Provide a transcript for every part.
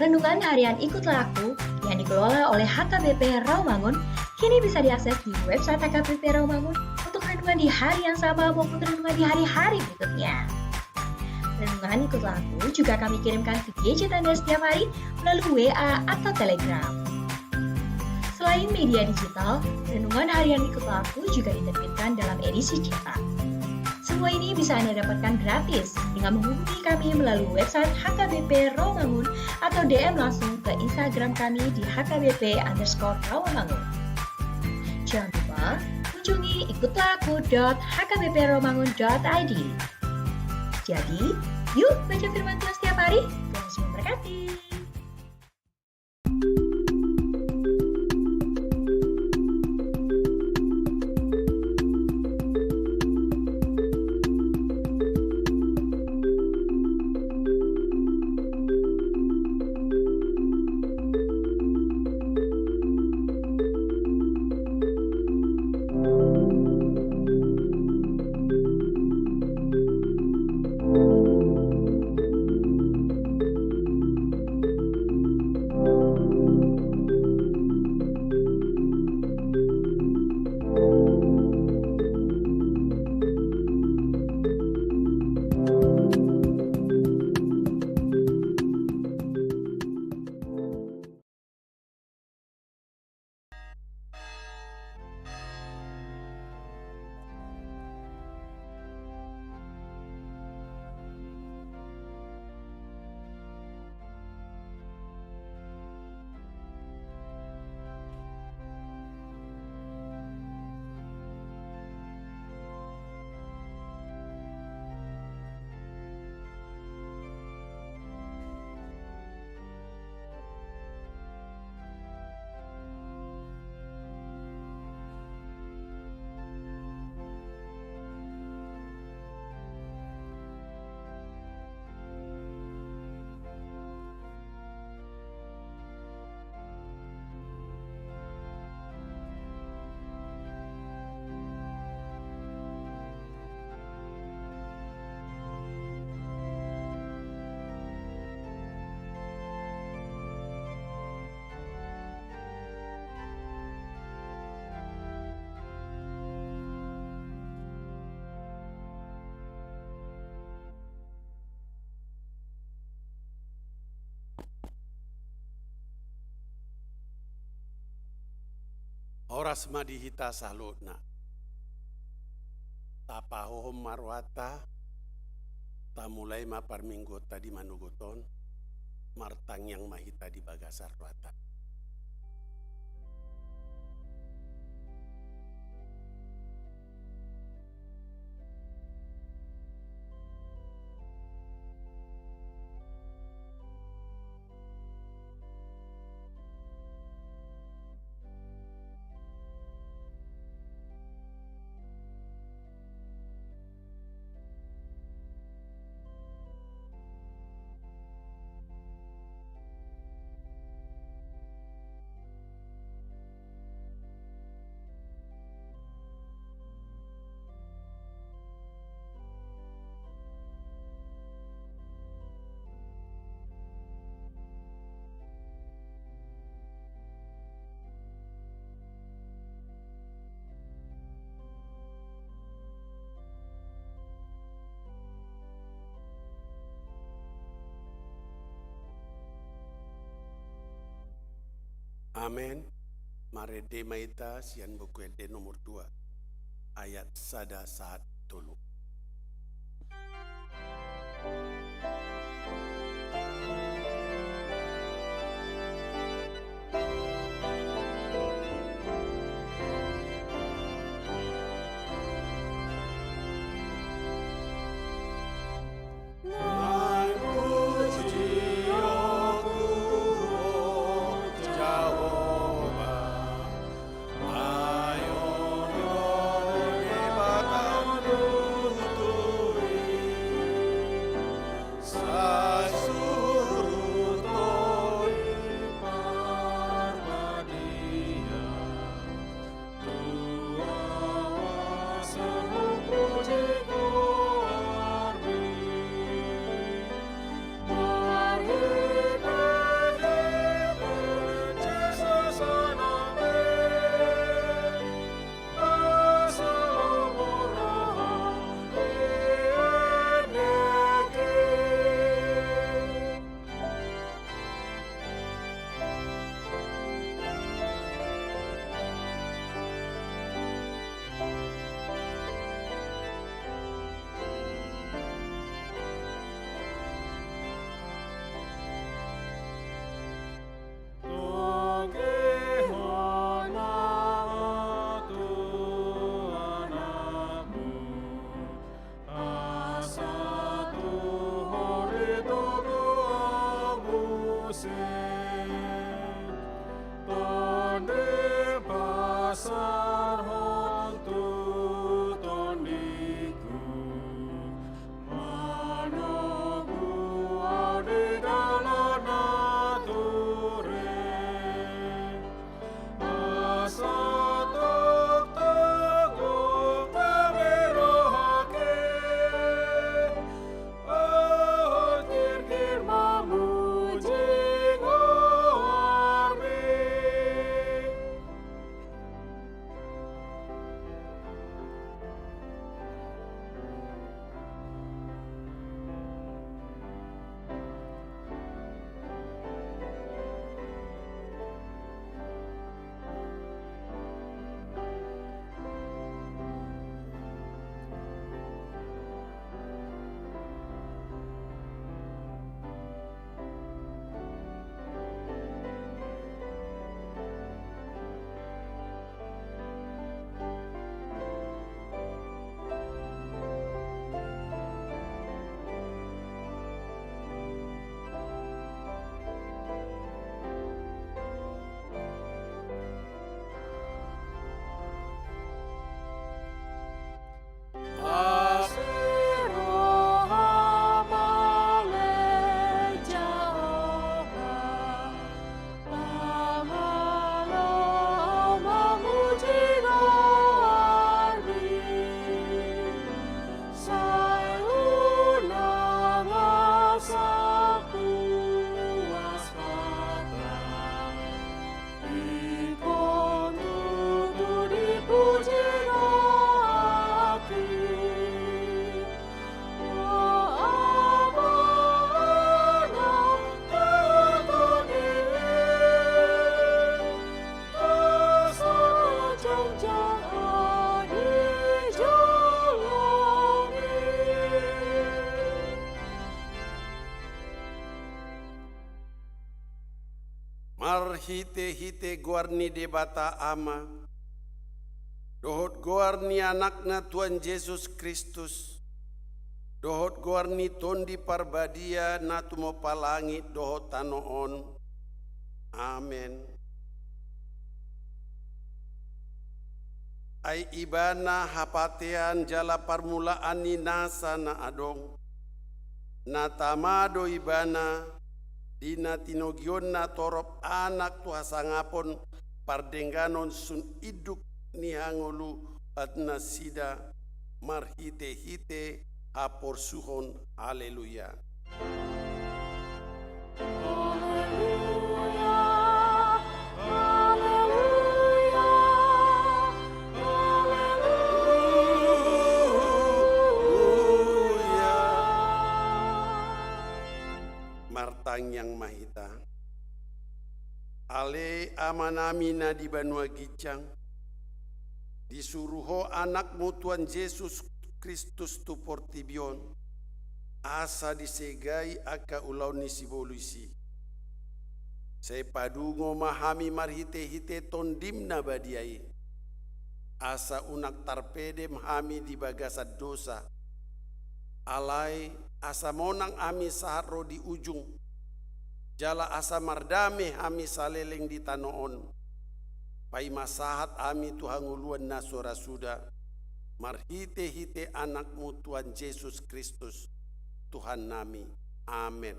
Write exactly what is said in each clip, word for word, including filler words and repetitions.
Renungan harian Ikutlah Aku yang dikelola oleh H K B P Rawamangun kini bisa diakses di website H K B P Rawamangun untuk renungan di hari yang sama maupun renungan di hari-hari berikutnya. Renungan Ikutlah Aku juga kami kirimkan ke gadget Anda setiap hari melalui W A atau Telegram. Selain media digital, renungan harian Ikutlah Aku juga diterbitkan dalam edisi cetak. Semua ini bisa Anda dapatkan gratis dengan menghubungi kami melalui website H K B P Rawamangun atau D M langsung ke Instagram kami di H K B P underscore Rawamangun. Jangan lupa kunjungi ikutlah aku dot H K B P rawamangun dot I D. Jadi, yuk baca firman Tuhan setiap hari. Tuhan Yesus memberkati. Horas ma di hita saluhutna. Tapahohom ma rohanta, tamulai ma parmingguonta di manogot on, martangiang ma hita di bagasan rohanta. Amen. Marende ma hita sian Buku Ende nomor dua, ayat sada sahat tolu. Marhite-hite goar ni Debata Ama, dohot goar ni Anakna Tuhan Jesus Kristus, dohot goar ni Tondi Parbadia na tumompa langit dohot tano on. Amen. Ai Ibana hapatean jala parmulaan ni nasa na adong. Na tama do Ibana, di na tinogionna torop anak tu hasangapon pardengganon sun induk ni hangoluan nasida marhite-hite haporsuhon. Haleluya. Haleluya, haleluya, haleluya. Martangiang ma hita. Ale Amanami na di banua ginjang, disuru Ho Anakmu Tuhan Jesus Kristus tu portibi on, asa disegai angka ulaon ni sibolis i. Sai padungo ma hami marhite-hite Tondim na badia i, asa unang tarpedem hami di bagasan dosa. Alai asa monang hami sahat ro di ujung, jala asa mardame hami saleleng di tano on. Paima sahat hami tu hangoluan na so ra suda, marhite-hite Anakmu Tuhan Jesus Kristus, Tuhannami. Amen.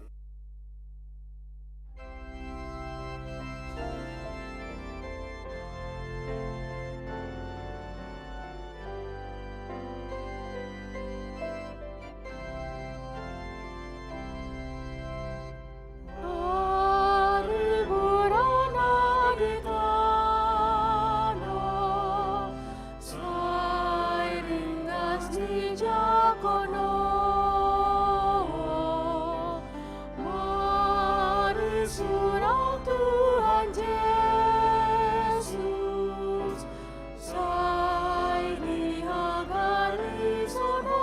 Sai ringas dijangkon Ho, marisurat Tuhan Jesus, sai dihagarison Ho.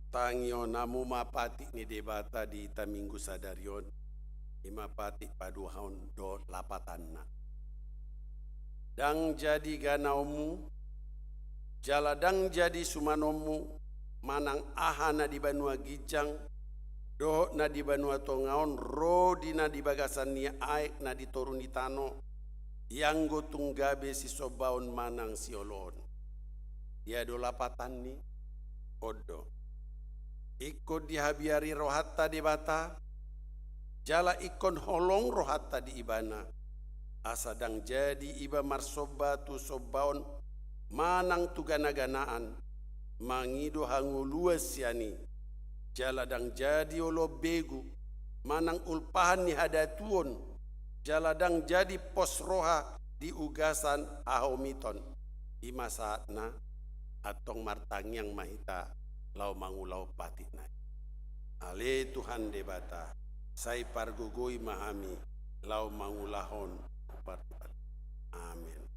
Tangihon hamu ma patik ni Debata di hita Minggu sadari on, i ma patik paduahon dohot lapatanna. Ndang jadi ganaonmu, jala ndang jadi sumanonmu, manang aha na di banua ginjang, dohot na di banua tonga on, ro di na di bagasan ni aek na di toru ni tano, ianggo tung gabe sisombaon manang sioloon. Dia do lapatanni? On do. Ingkon dihabiari rohanta Debata, jala ingkon holong rohanta di Ibana, asa ndang jadi iba marsomba tu sombaon manang tu gana-ganaan, mangido hangoluan sian i, jala ndang jadi oloan begu manang ulpahan ni hadatuon, jala ndang jadi pos roha di ugasan hahomiton. I ma sahatna, antong martangiang ma hita laho mangulahon patikna i. Ale Tuhan Debata, sai pargogoi ma hami laho mangulahon partupat. Amen.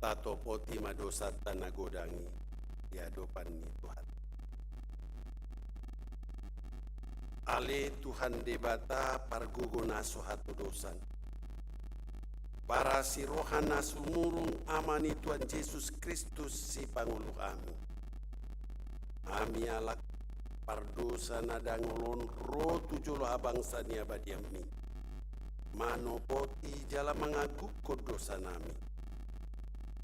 Tatopoti ma dosanta na godang i di adopan ni Tuhan. Ale Tuhan Debata, pargogo na so hatodosan, parasi roha na sumurung, Ama ni Tuhan Jesus Kristus, sipangolu hami. Hami halak pardosa na dangol on ro tu jolo habangsa ni abadianmi, manopoti jala mangagukkon dosanami.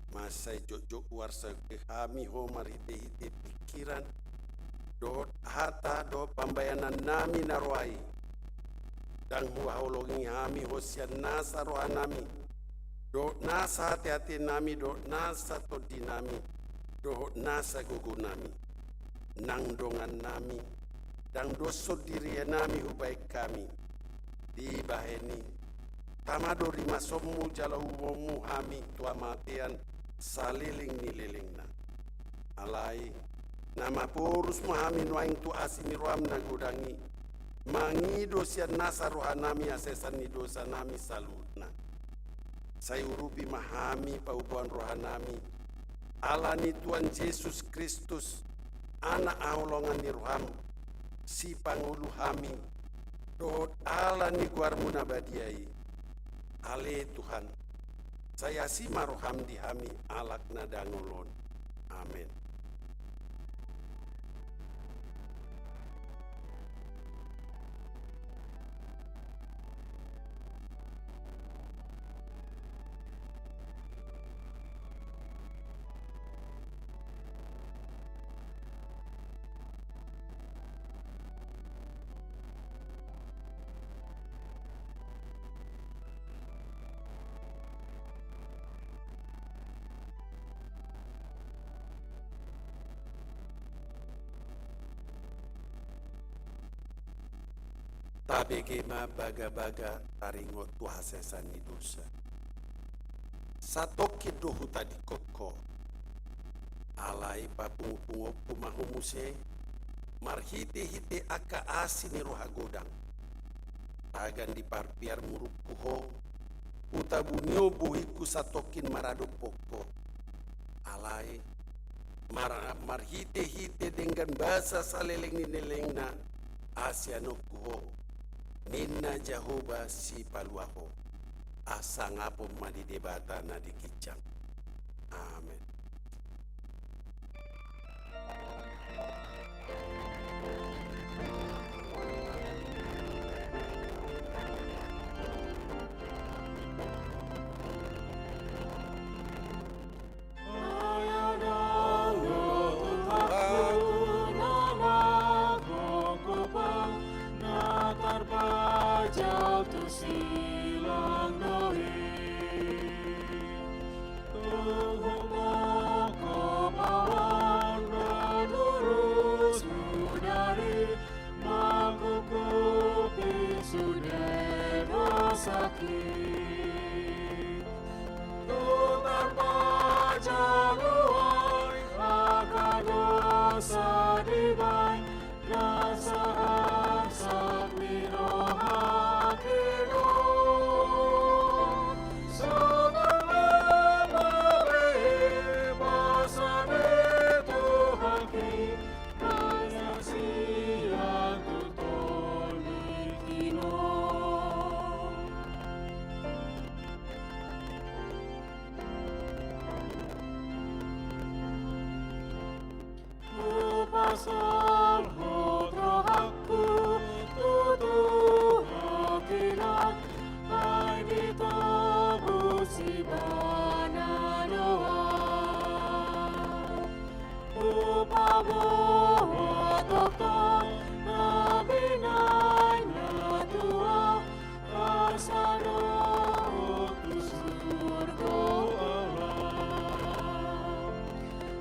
Mansai jotjot huarsahi hami Ho marhitehite pingkiran dohot hata dohot pambahenannami na roa i. Ndang huhaholongi hami Ho sian nasa rohanami dohot nasa hatehatenami dohot nasa tondinami dohot nasa gogonami. Nang dongannami, ndang doshon dirinami hubahen hami. Dibahen i, tama do rimasonmu jala uhumonmu hami tu hamatean saleleng ni lelengna. Alai, na maporus ma hami nuaeng tu asi ni roham na godang i, mangido sian nasa rohanami haseasan ni dosanami saluhutna. Sai urupi ma hami paboaon rohanami, ala ni Tuhan Jesus Kristus, Anak haholongan ni roham, sipangolu hami, dohot ala ni goarmu na badia i. Ale Tuhan, sai asi ma roham di hami halak na dangol on. Amen. Tabege ma bagabaga taringot tu hasesaan ni dosa. Satongkin do hutadingkon ho. Alai papungupungonku ma ho muse, marhitehite angka asi ni roha godang. Tagan di parpiar murukku ho, hutabuni on bohingku satongkin maradophon ho. Alai mar-, marhitehite denggan basa saleleng ni lelengna, asi anakku ho, ninna Jahowa Sipalua ho. Hasangapon ma di Debata na di ginjang. Amen. Hupasahat rohangku tu Tuhan, ai ditobus Ibana do ahu. Hupaboa tongtong na binahen na tua, asa dohot tu surgo ahu.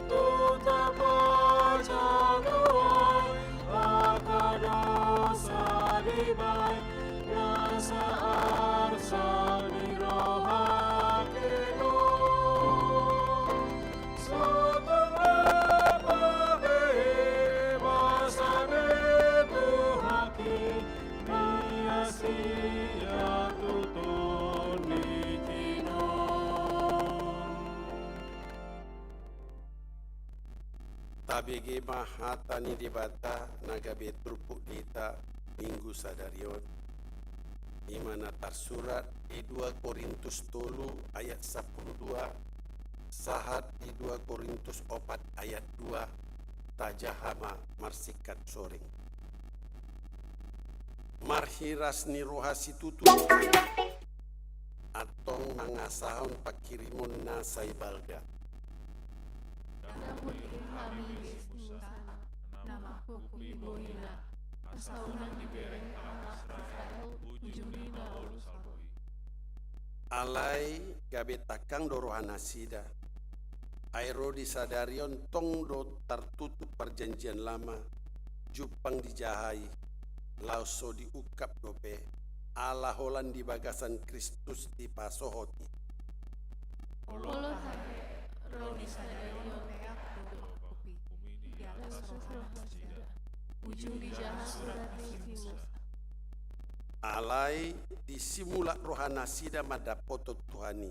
Tung tarpajal do ahu angka dosa dibahen, nasa arsak ni rohangki do. Sotong lampa be basa ni Tuhanki, ni asi ahu tu tondingki do. Tabege ma hata ni Debata na gabe turpuk di hita Minggu sadari on. I ma na tarsurat di dua Korintus tolu ayat sampulu dua, sahat di dua Korintus opat ayat dua, tajaha ma marsingkat soring. Marhiras ni roha situtu antong mangasahon panghirimon na sai balga. Ndang huiring hami be simusana, na mangkukupi bohina, asa unang dibereng anak Israel ujung ni na olo sabo i. Alai gabe tangkang do rohanasida. Ai ro di sadari on tong do tartutup Parjanjian Lama, jumpang dijaha i, laos so diungkap dope, ala holan di bagasan Kristus dipasohot i. Olo tahe, ro di sadari on pe angkup do pangkukupi i di atas rohanasida, ujung dijaha surat ni si Musa. Alai disimulak rohanasida mandapothon Tuhan i,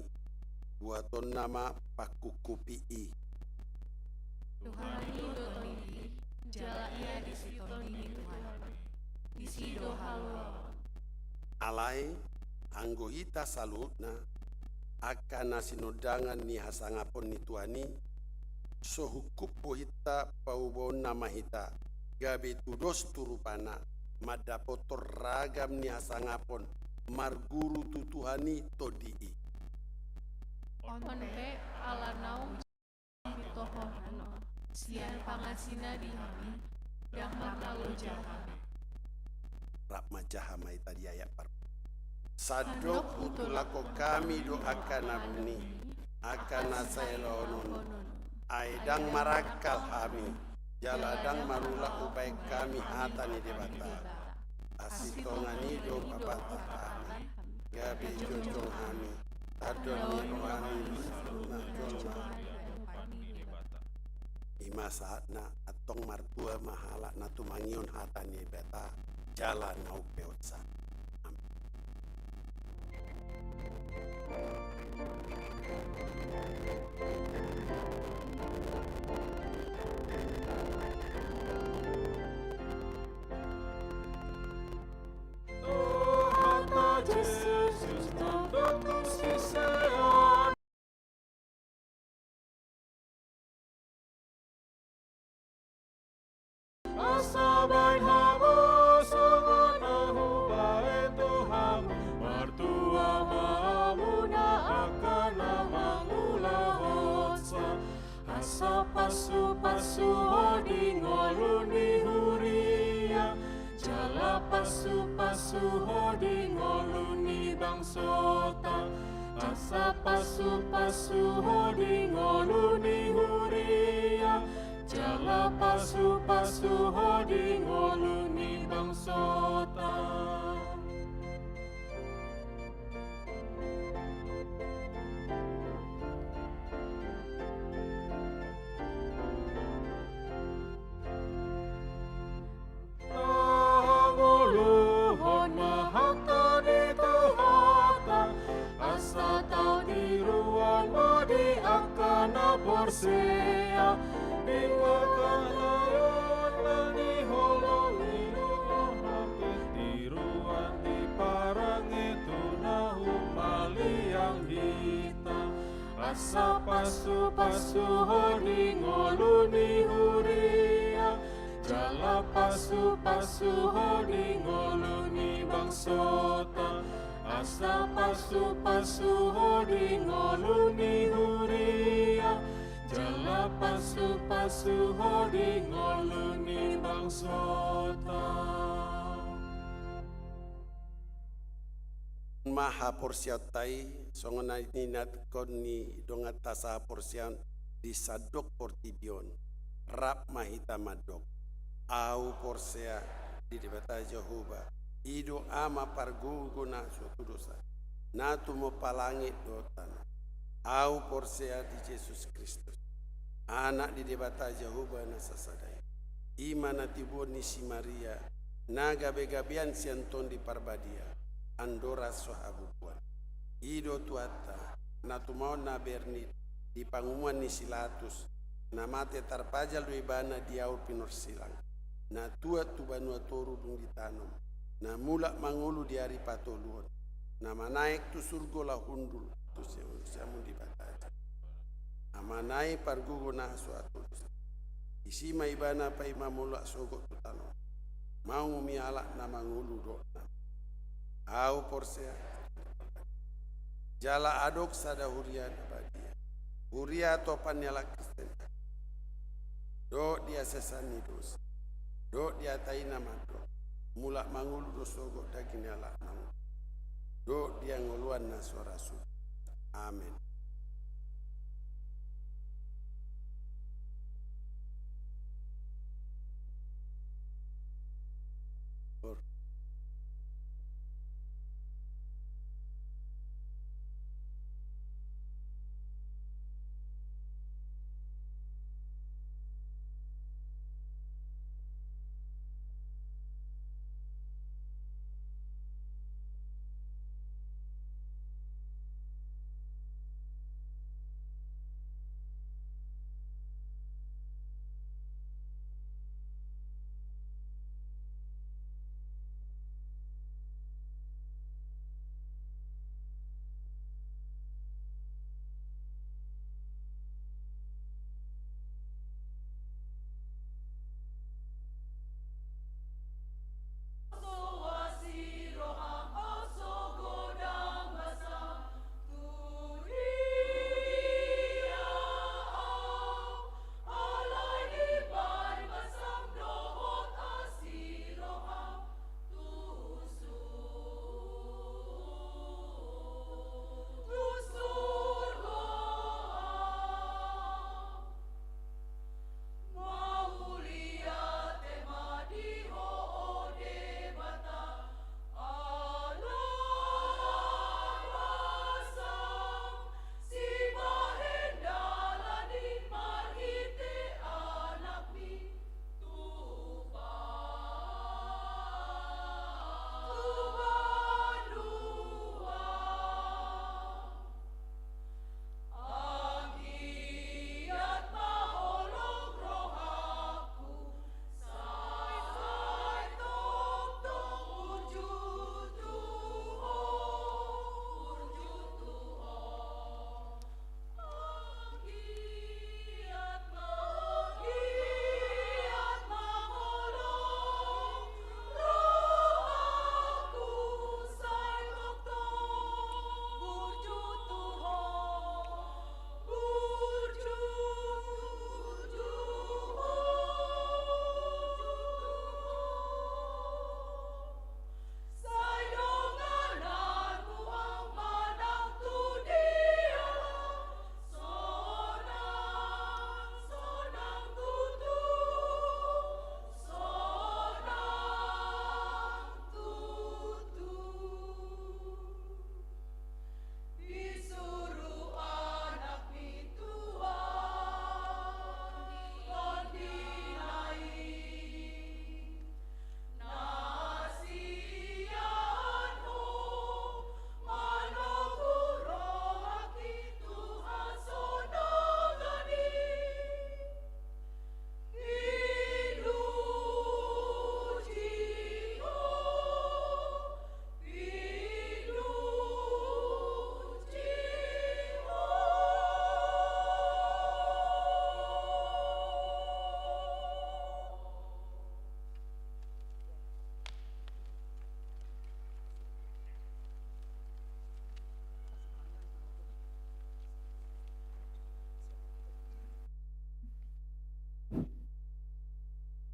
buatonna ma pangkukupi i. Tuhan i do Tondi i, jala ia disi Tondi ni Tuhan i, disi do haluaon. Alai anggo hita saluhutna, angka na sinondangan ni hasangapon ni Tuhan i, so hungkup bohinta paubaonna ma hita, gabe tudos tu rupana, mandapothon ragam ni hasangapon, marguru tu Tuhan i Tondi i. On pe ala naung pintohonan on sian pangasina di hami, ndang marnaloja hami. Rap ma jaha ma hita di ayat par. Sandok hutulak hami do angka na buni, angka na sai laonon, ai ndang marangkal hami, jala ndang marula hubahen hami hata ni Debata. Asi tongan i do papatar hami, gabe jongjong hami, tardongan ni rohami, na jolma. I ma sahatna, antong martua ma halak na tumangihon hata ni Debata, jala na umpeopsa. Amen. Asa baen hamu songon na hubaen tu hamu, martua ma hamuna angka na mangulahonsa. Asa pasupasu ho di ngolu ni huria, jala pasupasu ho di ngolu ni bangsota. Asa pasupasu ho di ngolu ni huria, jala pasupasu ho di ngolu ni bangsota. Hangoluhon ma hata ni Tuhanta, asa tau tiruan ma di angka na porsea, di pangkataion na di holong ni Tuhanta, tiruan di parange tu na humaliang hita. Asa pasupasu ho di ngolu ni huria, jala pasupasu ho di ngolu ni bangsota. Asa pasupasu ho di ngolu ni huria, jala pasupasu ho di ngolu ni bangsota. Ma haporseaonta i, songon na niingathon ni donganta sahaporseaon di sandok portibi on, rap ma hita mandok: Ahu porsea di Debata Jahowa, i do Ama pargogo na so tudosan, na tumompa langit dohot tano. Ahu porsea di Jesus Kristus, Anak ni Debata Jahowa na sasada i. I ma na tibuon ni si Maria, na gabegabean sian Tondi Parbadia, andorang so habubuhan. I do Tuhanta, na tumaon na bernit di pangumuan ni si Latus, na mate tarpajal do ibana di aur pinorsilang, na tuat tu banua toru dung ditanom, na mulak mangolu di ari patoluhon, na manaek tu surgo laho hundul tu si-, siamun Debata. Amana i pargogo na so hatudosan. Disi ma ibana paima mulak sogot tu tano, mangumumi halak na mangolu dohot na. Ahu porsea. Jala adong sada huria na badia, huria atopan ni halak Kristen, dohot di hasesaan ni dosa, dohot di hata i na mandok: Mulak mangolu do sogot daging ni halak na mangolu, dohot di hangoluan na so ra suda. Amen.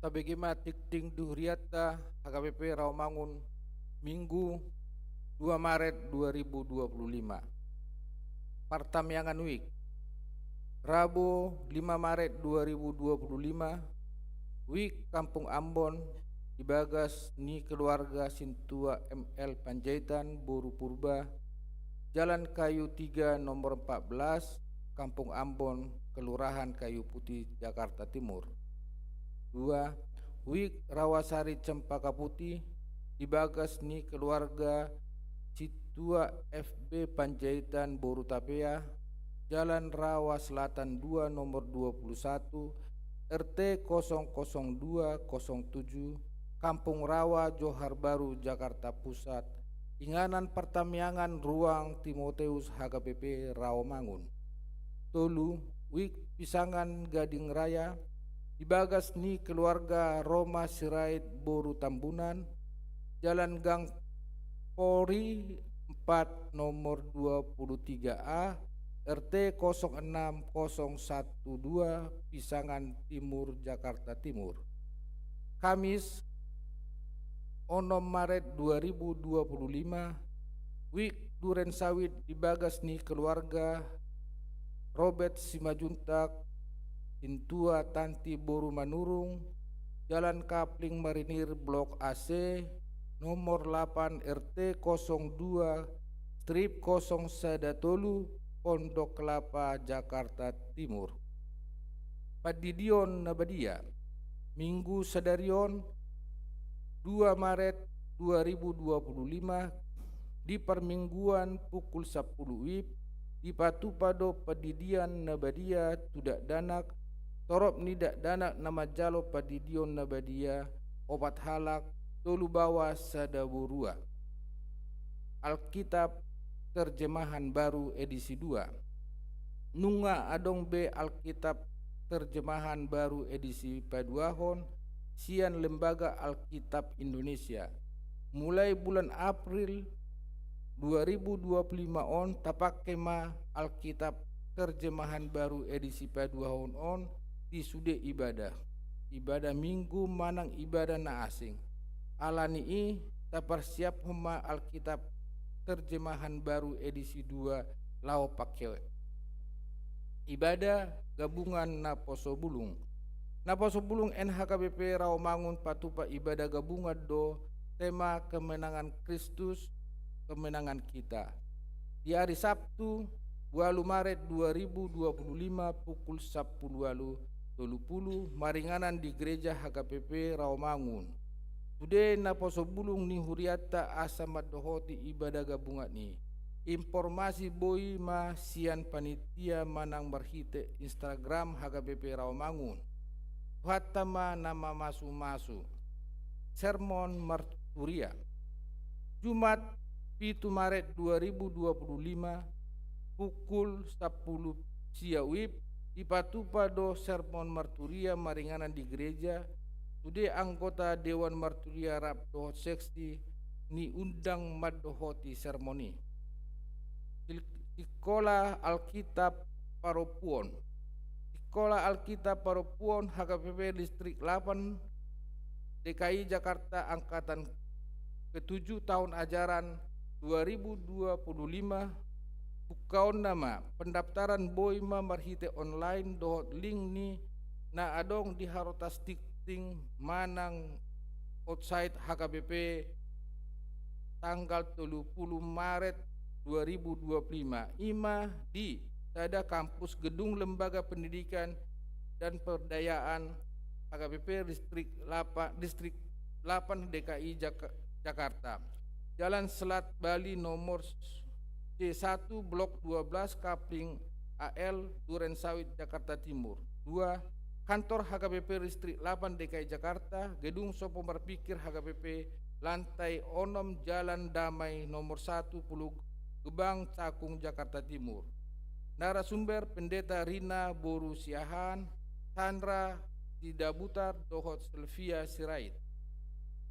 Tabege ma tingting di hurianta H K B P Rawamangun, Minggu, dua Maret dua ribu dua puluh lima. Partangiangan Wijk. Rabu, lima Maret dua ribu dua puluh lima, Wijk Kampung Ambon, di bagas ni keluarga Sintua M L Panjaitan, boru Purba, Jalan Kayu Tiga nomor empat belas, Kampung Ambon, Kelurahan Kayu Putih, Jakarta Timur. Dua, Wijk Rawasari Cempaka Putih, di bagas ni keluarga Sintua F B Panjaitan, boru Tapea, Jalan Rawa Selatan dua nomor dua puluh satu, R T kosong kosong dua kosong tujuh, Kampung Rawa, Johar Baru, Jakarta Pusat, inganan partangiangan ruang Timoteus H K B P Rawamangun. Tolu, Wijk Pisangan Gading Raya, di bagas ni keluarga Roma Sirait, boru Tambunan, Jalan Gang Polri empat nomor dua puluh tiga A, R T kosong enam kosong satu dua, Pisangan Timur, Jakarta Timur. Kamis, onom Maret dua ribu dua puluh lima, Wijk Duren Sawit, di bagas ni keluarga Robert Simanjuntak, Sintua Tanti, boru Manurung, Jalan Kapling Marinir, Blok A C, nomor delapan, R T kosong dua strip kosong sada tolu, Pondok Kelapa, Jakarta Timur. Pandidion na badia. Minggu sadari on, dua Maret dua ribu dua puluh lima, di parmingguan pukul sampulu WIB, dipatupa do pandidion na badia tu dakdanak. Torop ni dakdanak na manjalo pandidion na badia, opat halak, tolu baoa, sada borua. Alkitab Terjemahan Baru edisi dua. Nunga adong be Alkitab Terjemahan Baru edisi paduahon sian Lembaga Alkitab Indonesia. Mulai bulan April dua ribu dua puluh lima on, tapangke ma Alkitab Terjemahan Baru edisi paduahon on di sude ibadah, ibadah Minggu manang ibadah na asing. Ala ni i, taparsiaphon ma Alkitab Terjemahan Baru edisi dua laho pangkeon. Ibadah gabungan naposo bulung. Naposo bulung N H K B P Rawamangun patupa ibadah gabungan do tema kemenangan Kristus, kemenangan kita. Di ari Sabtu, ualu Maret dua ribu dua puluh lima, pukul sampulu ualu tolu pulu, maringanan di Gereja H K B P Rawamangun. Sude naposo bulung ni hurianta asa mandohoti ibadah gabungan i. Informasi boi ma sian panitia manang marhite Instagram H K B P Rawamangun. Tuhanta ma na mamasu-masu. Sermon marturia. Jumat, pitu Maret dua ribu dua puluh lima, pukul sampulu sia WIB, dipatupa do sermon marturia maringanan di gereja, sude anggota Dewan Marturia rap dohot seksi niundang mandohoti sermon i. Sil-, Sikola Alkitab Parompuon. Sikola Alkitab Parompuon H K B P Distrik delapan D K I Jakarta angkatan ketujuh tahun ajaran dua ribu dua puluh lima, bukaonna ma, pendaftaran boi ma marhite online dohot link ni na adong di harotas tingting manang website H K B P tanggal tolu pulu Maret dua ribu dua puluh lima, i ma di sada kampus gedung Lembaga Pendidikan dan Pemberdayaan H K B P Distrik delapan, Distrik delapan D K I Jak-, Jakarta. Jalan Selat Bali nomor C satu, Blok dua belas, Kapling A L, Duren Sawit, Jakarta Timur. Dua, kantor H K B P Distrik delapan D K I Jakarta, Gedung Sopo Marpikir H K B P, lantai onom, Jalan Damai nomor satu, Pulau Gebang, Cakung, Jakarta Timur. Narasumber, Pendeta Rina boru Siahaan, Sandra Sidabutar dohot Sylvia Sirait.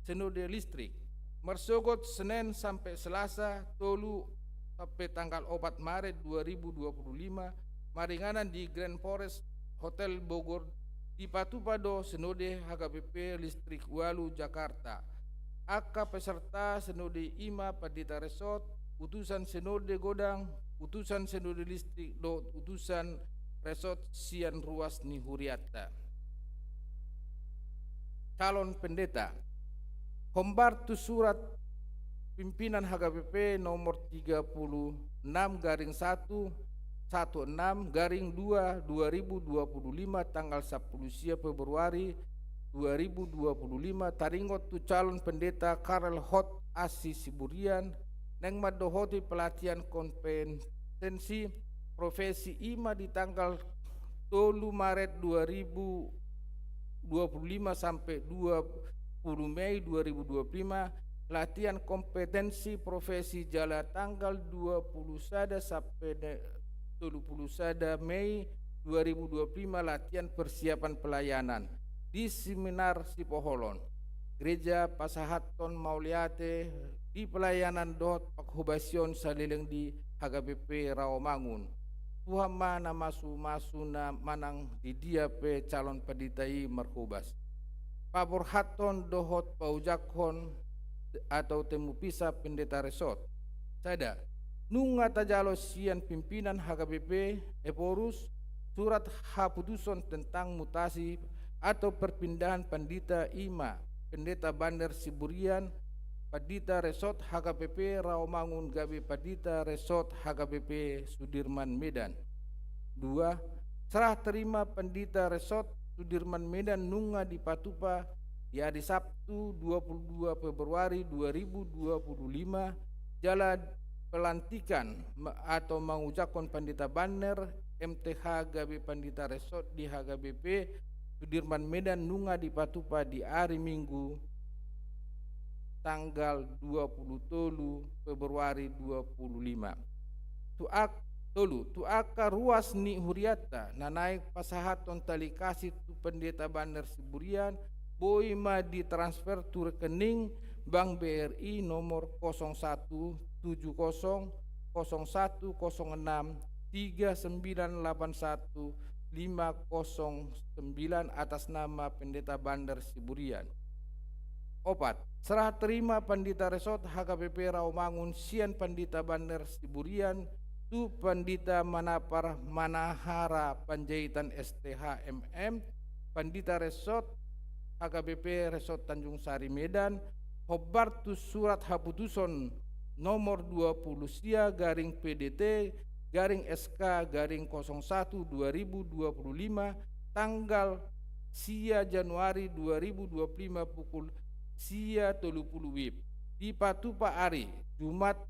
Sinode Listrik. Marsogot Senen sampe Selasa, tolu sampe tanggal opat Maret dua ribu dua puluh lima, maringanan di Grand Forest Hotel Bogor, Dipatupa do Sinode H K B P Listrik Ualu Jakarta. Angka peserta Sinode i ma Pandita Resort, utusan Sinode Godang, utusan Sinode Listrik dohot utusan Resort sian ruas ni hurianta. Calon pendeta. Hombar tu surat pimpinan H K B P nomor tiga puluh enam garing satu, satu enam garing dua, dua ribu dua puluh lima, tanggal sampulu sia Februari dua ribu dua puluh lima, taringot tu calon pendeta Karel Hot Asi Siburian, naeng mandohoti pelatihan kompetensi profesi i ma di tanggal tolu Maret dua ribu dua puluh lima sampe dua puluh Mei dua ribu dua puluh lima, latihan kompetensi profesi, jala tanggal dua puluh sada sampe de-, tolu puluh sada Mei dua ribu dua puluh lima, latihan persiapan pelayanan di seminar sipoholon. Gereja pasahathon mauliate di pelayanan dohot panghobasion saleleng di H K B P Rawamangun. Tuhan ma na masu-masu na manang di dia pe calon pandita i marhobas. Paborhathon dohot paojakhon atau temupisa Pendeta Resort. Sada, nunga tajalo sian pimpinan H K B P Ephorus surat haputuson tentang mutasi atau perpindahan pandita, i ma Pendeta Bander Siburian, Pandita Resort H K B P Rawamangun gabe Pandita Resort H K B P Sudirman Medan. Dua, serah terima Pandita Resort Sudirman Medan nunga dipatupa di hari Sabtu dua puluh dua Februari dua ribu dua puluh lima, jala pelantikan ma-, atau mangojakhon Pandita Bander M T H gabe Pandita Resort di H K B P Sudirman Medan nunga dipatupa di ari Minggu tanggal dua puluh tolu Februari dua puluh lima. Tu ak-, tolu, tu angka ruas ni hurianta na naeng pasahathon tali kasih tu Pendeta Bander Siburian, boi ma ditransfer tu rekening Bank B R I nomor kosong satu tujuh kosong kosong satu kosong enam tiga sembilan lapan satu lima kosong sembilan atas nama Pendeta Bander Siburian. Opat, serah terima Pandita Resort H K B P Rawamangun sian Pandita Bander Siburian tu Pandita Manapar Manahara Panjaitan S T H M M, Pandita Resort H K B P Resort Tanjung Sari Medan, hombar tu surat haputuson nomor dua puluh sia garing P D T garing S K garing kosong satu dua ribu dua puluh lima, tanggal sia Januari dua ribu dua puluh lima, pukul sia tolu puluh W I B. Dipatupa ari Jumat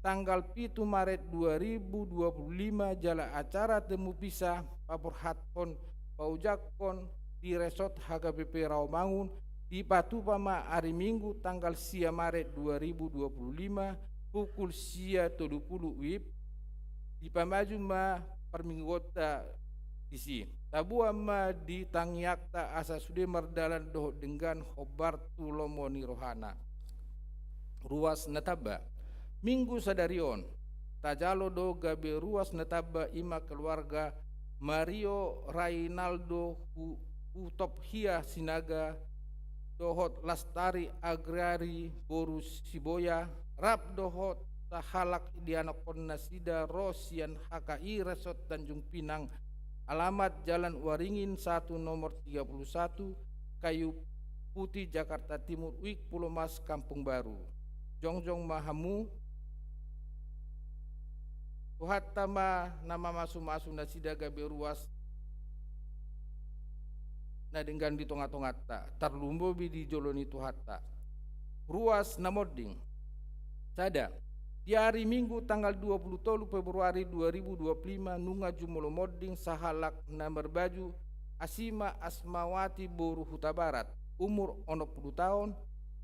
tanggal pitu Maret dua ribu dua puluh lima, jala acara temupisa paborhathon paojakhon di Resort H K B P Rawamangun dipatupa ma ari Minggu tanggal sia Maret dua ribu dua puluh lima, pukul sia tolu puluh W I B. Dipamaju ma parmingguonta disi. Taboan ma di tangiangta asa sude mardalan dohot denggan hombar tu lomo ni rohana. Ruas na tamba. Minggu sadari on tajalo do gabe ruas na tamba, i ma keluarga Mario Rainaldo Hu-, Hutop Hia Sinaga dohot Lastari Agrari boru Siboya, rap dohot sahalak di anakhon nasida ro sian H K I Resort Tanjung Pinang, alamat Jalan Waringin satu nomor tiga puluh satu, Kayu Putih, Jakarta Timur, Wik Pulomas, Kampung Baru. Jongjong ma hamu. Tuhanta ma na mamasu-masu nasida gabe ruas na denggan di tonga-tonganta, tarlumobi di jolo ni Tuhanta. Ruas na monding. Sada, di ari Minggu tanggal dua puluh tolu Februari dua ribu dua puluh lima, nunga jumolo monding sahalak na marbaju asi ma Asmawati boru Hutabarat, umur onom puluh taon,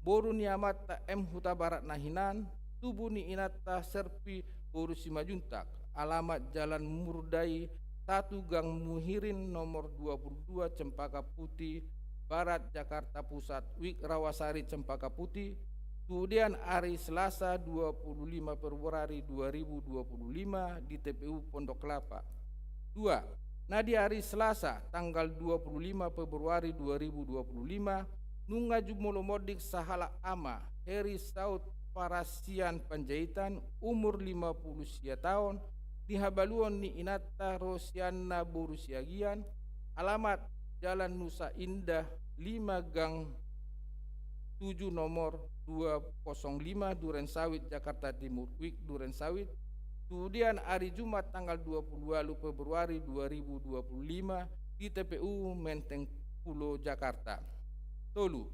boru ni amanta M Hutabarat na hinan, tubu ni inanta Serpi boru Simanjuntak, alamat Jalan Murdai satu, Gang Muhirin nomor dua puluh dua, Cempaka Putih Barat, Jakarta Pusat, Wik Rawasari, Cempaka Putih. Tudean ari Selasa dua puluh lima Februari dua ribu dua puluh lima di T P U Pondok Kelapa. Dua, Na di ari Selasa, tanggal dua puluh lima Februari dua ribu dua puluh lima, nunga jumolo monding sahalak ama, Heri Saud Parasian Panjaitan, umur lima puluh sia taon, di habaluon ni inanta Rosianna boru Siagian, alamat Jalan Nusa Indah lima gang tujuh nomor dua kosong lima Duren Sawit, Jakarta Timur, Wik Duren Sawit, tu udian ari Jumat tanggal dua puluh ualu Februari dua ribu dua puluh lima di T P U Menteng Pulo, Jakarta. Tolu.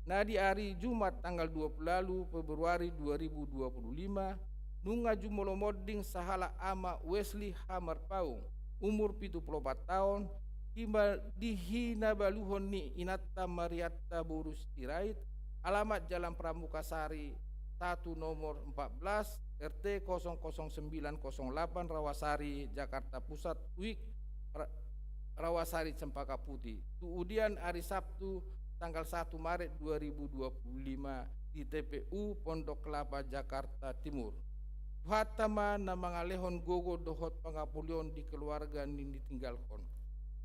Na di ari Jumat tanggal dua puluh ualu Februari dua ribu dua puluh lima, nunga jumolo monding sahalak ama, Wesley Hamarpaung, umur pitu puluh opat taon, hima-, di hinabaluhon ni inanta Mariatta boru Sirait, alamat Jalan Pramuka Sari satu nomor empat belas, R T kosong kosong sembilan kosong delapan, Rawasari, Jakarta Pusat, Wik Ra-, Rawasari, Cempaka Putih. Tu udian ari Sabtu, tanggal satu Maret dua ribu dua puluh lima, di T P U Pondok Kelapa, Jakarta Timur. Tuhanta ma na mangalehon gogo dohot pangapolion di keluarga ni na tininggalhon.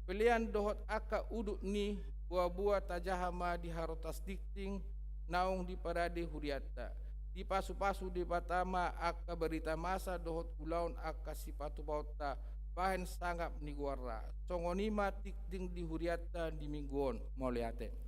Pelean dohot angka udut ni boaboa tajaha ma di harotas tingting naung diparade hurianta. Dipasupasu Debata ma angka barita masa dohot ulaon angka sipatupaonta bahen sangap ni goarna. Songon i ma tingting di hurianta di minggu on. Mauliate.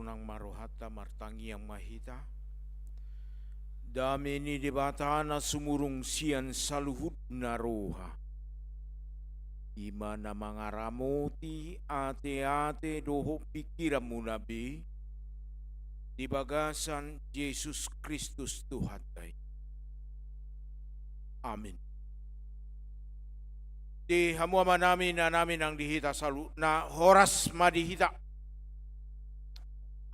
Saonang ma rohanta, martangiang ma hita. Dame ni Debata na sumurung sian saluhutna roha, i ma na mangaramoti ateate dohot pingkiranmuna be, di bagasan Jesus Kristus Tuhanta i. Amin. Di hamu amanami, inanami nang di hita saluhutna, horas ma di hita.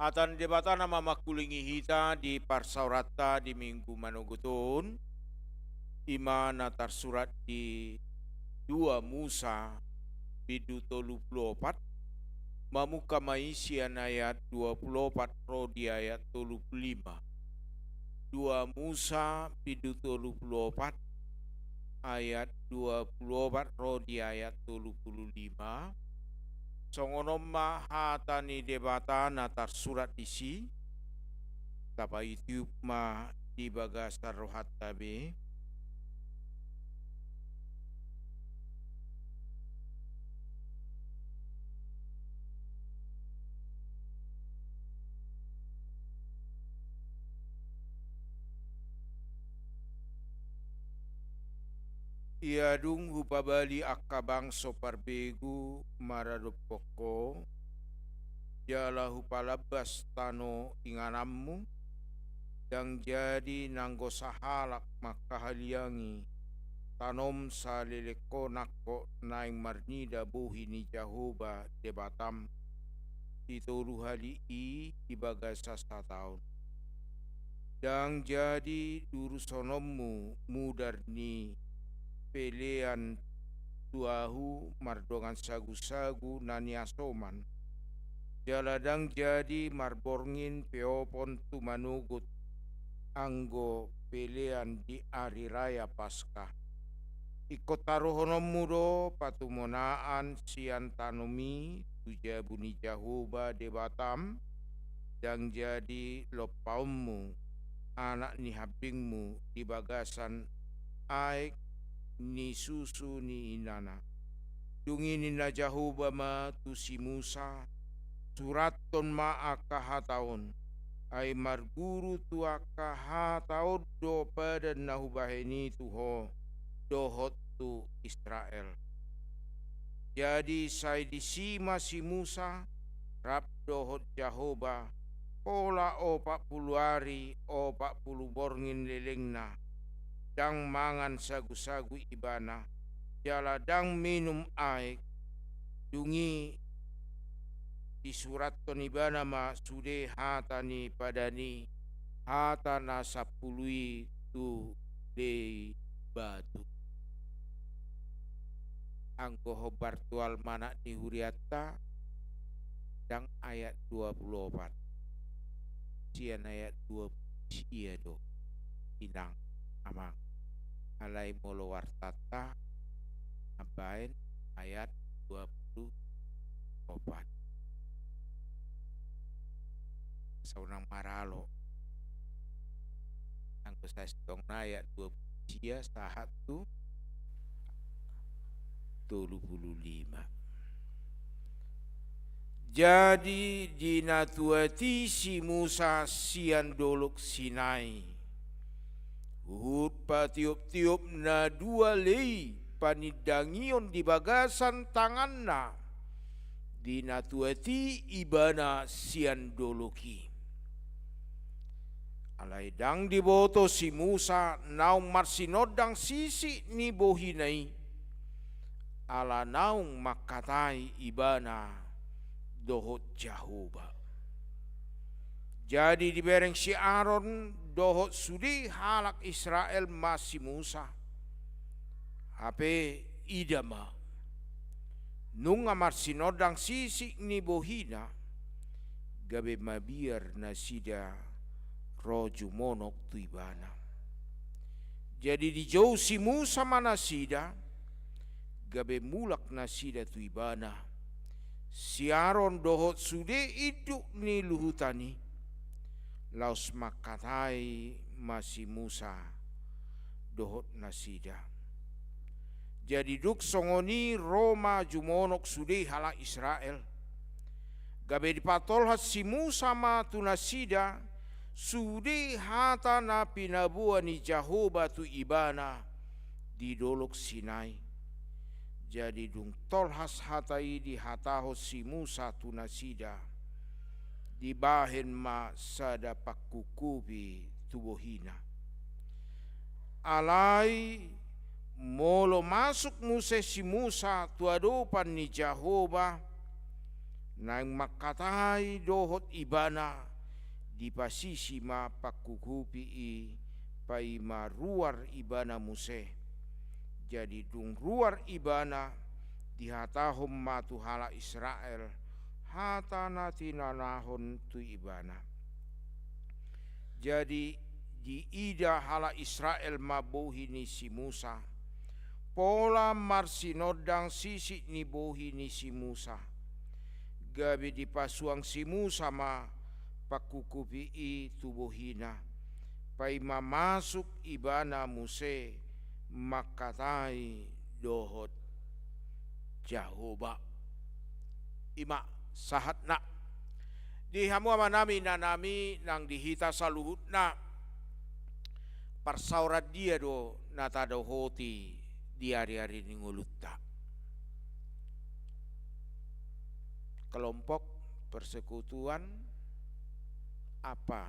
Hata ni Debata na mamangkulingi hita di parsaoranta di minggu manogot on, i ma na tarsurat di dua Musa, bindu tolu pulu opat, mamungka ma i sian ayat dua pulu opat ro di ayat tolu pulu lima. Dua Musa, bindu tolu pulu opat, ayat dua pulu opat ro di ayat tolu pulu lima. Songon on ma hata ni Debata na tarsurat disi. Tapaihut ma di bagasan rohanta be. Ia dung hupabali angka bangso parbegu maradophon Ho, jala hupalambas tano ingananmu, ndang jadi nanggo sahalak mangkahaliangi tanom saleleng Ho nangkok naeng marnida bohi ni Jahowa Debatam, sitolu hali i di bagasan sataon. Ndang jadi durusononmu mudar ni pelean tu Ahu mardongan sagusagu na niasoman, jala ndang jadi marborngin peopon tu manogot anggo pelean di ari raya Paska. Ingkon taruhononmu do patumonaan sian tanom i tu jabu ni Jahowa Debatam, ndang jadi lompaonmu anak ni hambingmu di bagasan aek ni susu ni inana. Dung i ninna Jahowa ma tu si Musa, surathon ma angka hata on, ai marguru tu angka hata on do padan na hubahen i tu ho dohot tu Israel. Jadi sai disi ma si Musa rap dohot Jahowa pola opat pulu ari opat pulu borngin lelengna, ndang mangan sagusagu ibana, jala ndang minum aek. Dung i disurathon ibana ma sude hata ni padan i, hata na sampulu i tu lei batu. Anggo hombar tu almanak ni hurianta, ndang ayat dua pulu opat, sian ayat dua pulu sia do, inang amang. Alai molo wartanta, mambaen ayat dua pulu opat. Saonang maralo. Anggo sasintongna ayat dua pulu sia sahat tu tolu pulu lima. Jadi dinatuat i si Musa sian dolok Sinai, huhut patioptiop na dua lei panindangion di bagasan tanganna, dinatuat i ibana sian dolok i. Alai ndang diboto si Musa naung marsinondang sisik ni bohina i, ala naung mangkatai ibana dohot Jahowa. Jadi dibereng si Aron dohot sude halak Israel ma si Musa. Hape ida ma, nunga marsinondang sisik ni bohina, gabe mabiar nasida ro jumonok tu ibana. Jadi dijou si Musa ma nasida, gabe mulak nasida tu ibana, si Aron dohot sude induk ni luhutan i. Laos mangkatai ma si Musa dohot nasida. Jadi dung songon i ro ma jumonok sude halak Israel, Gabe dipatolhas si Musa ma tu nasida sude hata na pinaboa ni Jahowa tu ibana di Dolok Sinai. Jadi dung tolhas hata i dihatahon si Musa tu nasida, dibahen ma sada pangkuphupi tu bohina. Alai molo masuk muse si Musa tu adopan ni Jahowa, naeng mangkatai dohot ibana, dipasisi ma pangkuphupi i, paima ruar ibana muse. Jadi dung ruar ibana, dihatahon ma tu halak Israel hata na tinonahon tu ibana. Jadi diida halak Israel ma bohi ni si Musa, pola marsinondang sisik ni bohi ni si Musa. Gabe dipasuang si Musa ma pangkuphupi i tu bohina, paima masuk ibana muse mangkatai dohot Jahowa. I ma sahatna. Di hamu amanami, inanami, nang di hita saluhutna, parsaoran dia do na tadohoti di ariari ni ngolunta? Kelompok, persekutuan, apa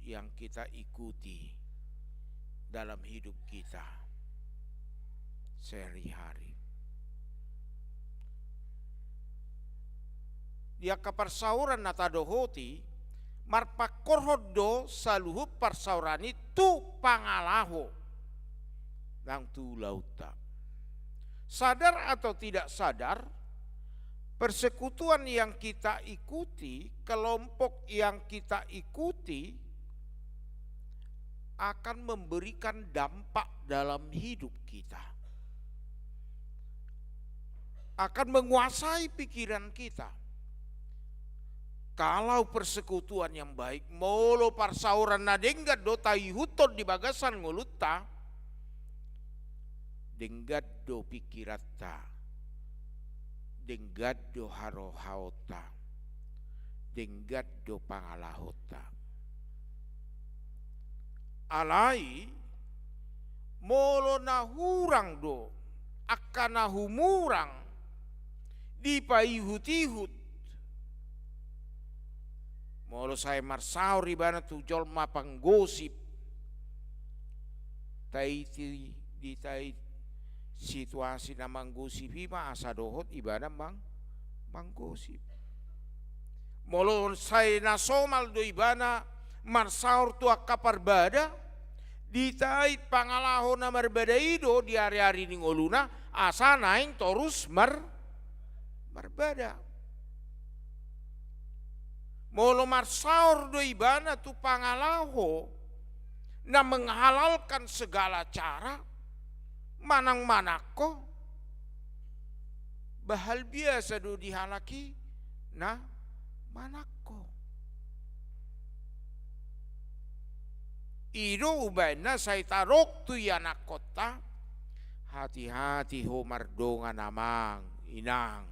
yang kita ikuti dalam hidup kita sehari-hari? Di angka parsaoran na tadohoti, marpangkorhon do saluhut parsaoran i tu pangalaho nang tu ulaonta. Sadar atau tidak sadar, persekutuan yang kita ikuti, kelompok yang kita ikuti, akan memberikan dampak dalam hidup kita, akan menguasai pikiran kita. Kalau persekutuan yang baik, molo parsaoran na denggan do taihuthon di bagasan ngolunta, denggan do pikiranta, denggan do harohaonta, denggan do pangalahonta. Alai molo na hurang do angka na humurang dipaihutihut, molo sai marsaor ibana tu jolma panggosip, taiti, ditait situasi na manggosip i ma asa dohot ibana mang-, manggosip. Molo sai na somal do ibana marsaor tu angka parbada, ditait pangalaho na marbada i do di ariari ni ngoluna asa naeng torus mar-, marbada. Molo marsaor do ibana tu pangalaho na menghalalkan segala cara, manang manangko, bahal biasa do di halak i na manangko. I do umbahen na sai tadok tu ianakkonta, hati-hati ho mardongan amang, inang.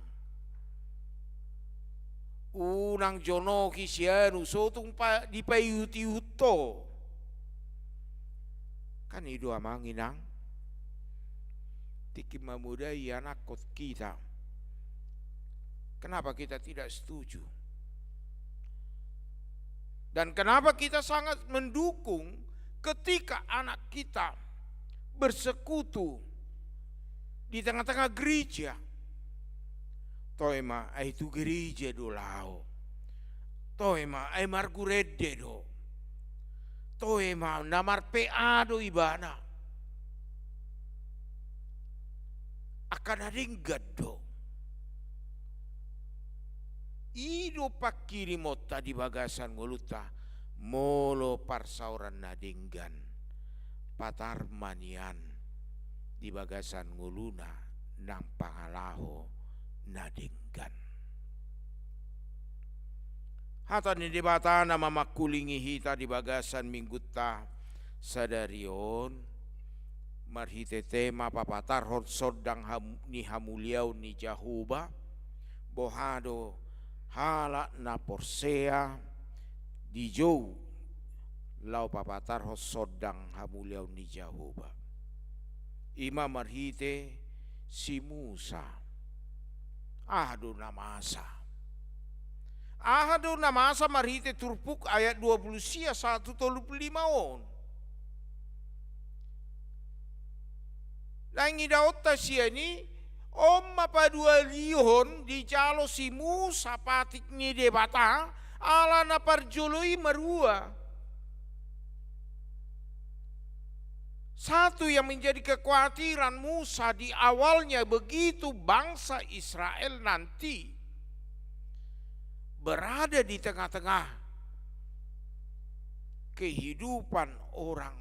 Unang jonohi sianu, so tung pa-, dipaihutihut ho. Kan i do amang, inang. Tingki mamodai ianakkon kita. Kenapa kita tidak setuju? Dan kenapa kita sangat mendukung ketika anak kita bersekutu di tengah-tengah gereja? Toe ma, ai tu gereja do laho. Toe ma, ai marguru ende do. Toe ma, na mar-P A do ibana. Angka na denggan do. I do pangkirimonta di bagasan ngolunta, molo parsaoran na denggan, patar ma nian di bagasan ngoluna nang pangalaho na denggan. Hata ni Debata na mamangkulingi hita di bagasan minggunta sadari on, marhite tema papatarhon sondang ham-, ni hamuliaon ni Jahowa, boha do Halak na porsea dijou laho papatarhon sondang hamuliaon ni Jahowa. I ma marhite si Musa. Aha do na masa? Aha do na masa marhite turpuk ayat dua puluh sia sahat tu tolu puluh lima on? Naeng idaonta sian i, on ma paduahalihon dijalo si Musa patik ni Debata, ala na parjolo i marua. Satu yang menjadi kekhawatiran Musa di awalnya, begitu bangsa Israel nanti berada di tengah-tengah kehidupan orang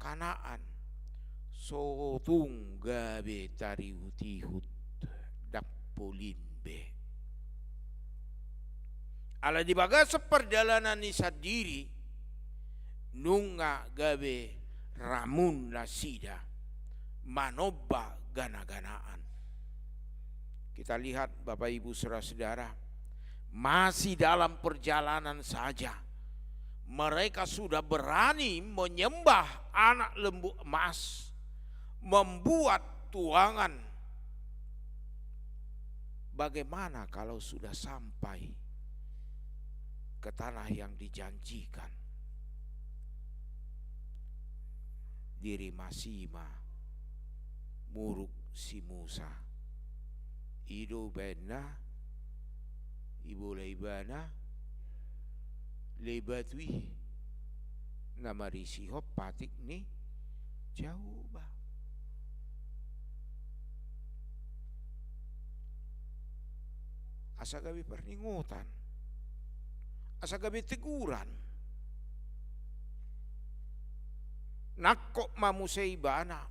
Kanaan, so tung gabe tarihut-ihut, ndang polin be. Ala di bagasan pardalanan i sandiri, nunga gabe ramun nasida manomba gana-ganaan. Kita lihat, Bapak Ibu, saudara-saudara, masih dalam perjalanan saja, mereka sudah berani menyembah anak lembu emas, membuat tuangan. Bagaimana kalau sudah sampai ke tanah yang dijanjikan? Dirimasi ma muruk si Musa. I do baenna, ibola ibana lei batu i na marisihon patik ni Jahowa. Asa gabe parningotan, asa gabe teguran. Nangkok ma muse ibana.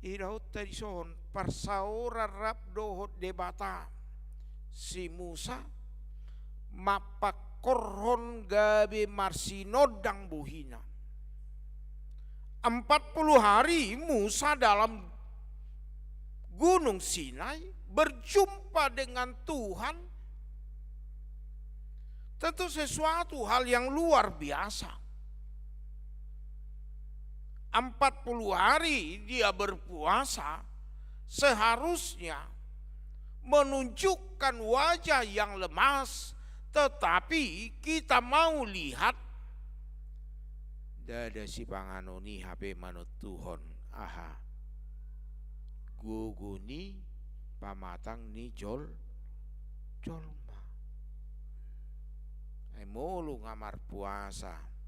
Idaonta dison, parsaoran rap dohot Debata si Musa mampangkorhon gabe marsinondang bohina. Empat puluh hari Musa dalam Gunung Sinai berjumpa dengan Tuhan. Tentu sesuatu hal yang luar biasa. Empat puluh hari dia berpuasa, seharusnya menunjukkan wajah yang lemas, tetapi kita mau lihat, ndada sipanganon i hape manontuhon aha? Gogo ni pamatang ni jol-, jolma. Ai molo nga marpuasa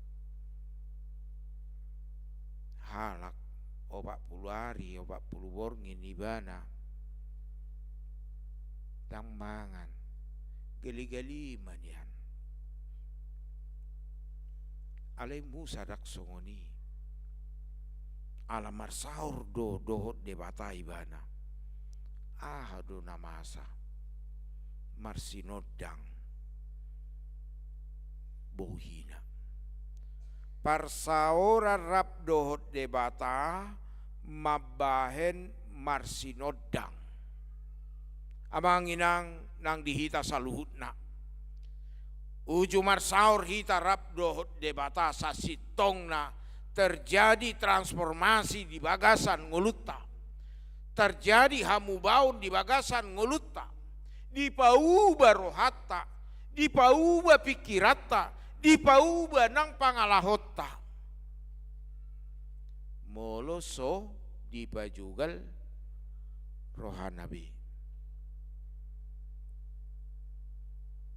halak opat puluh ari, opat puluh borngin ibana, ndang mangan, gali-gali ma nian. Alai Musa ndang songon i. Ala marsaor do dohot Debata ibana. Aha do na masa? Marsinondang bohina. Parsaoran rap dohot Debata mambahen marsinondang. Amang inang nang di hita saluhutna, uju marsaor hita rap dohot Debata, sasintongna terjadi transformasi di bagasan ngolunta, terjadi hamubaon di bagasan ngolunta, dipauba rohanta, dipauba pingkiranta, dipauba nang pangalahonta. Molo so dipajugal rohana be.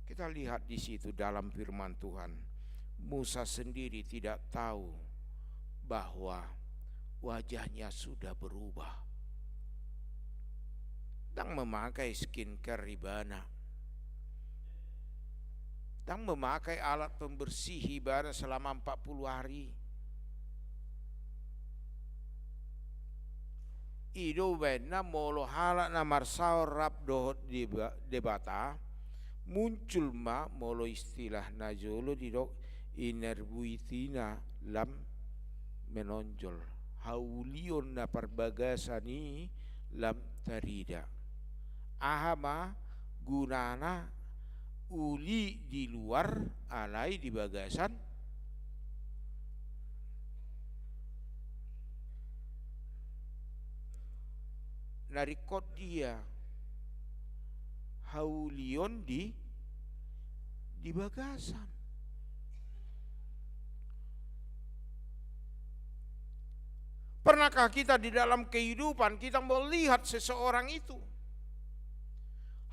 Kita lihat di situ dalam firman Tuhan, Musa sendiri tidak tahu bahwa wajahnya sudah berubah. Ndang memakai skincare ibana. Ndang memakai alat pembersih ibana selama empat puluh hari. I do baenna molo halak na marsaor rap dohot Deba-, Debata, muncul ma molo istilah na jolo didok inner beauty-na lam menonjol. Haulion na parbagasan i lam tarida. Aha ma gunana uli di luar alai di bagasan? Na ringkot dia haulion di, di bagasan. Pernahkah kita di dalam kehidupan kita melihat seseorang itu?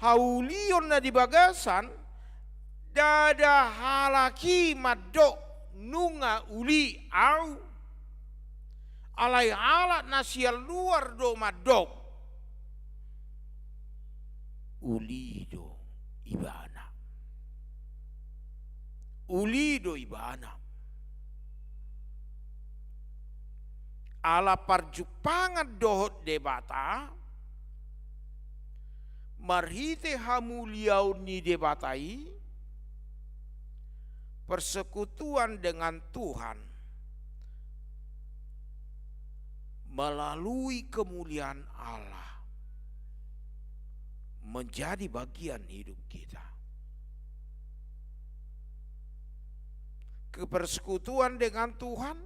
Haulion na di bagasan, ndada halak i mandok nunga uli au. Alai halak na sian luar do mandok uli do ibana. Uli do ibana. Ala parjumpangan dohot Debata, marhite hamuliaon ni Debata i, persekutuan dengan Tuhan melalui kemuliaan Allah menjadi bagian hidup kita. Kepersekutuan dengan Tuhan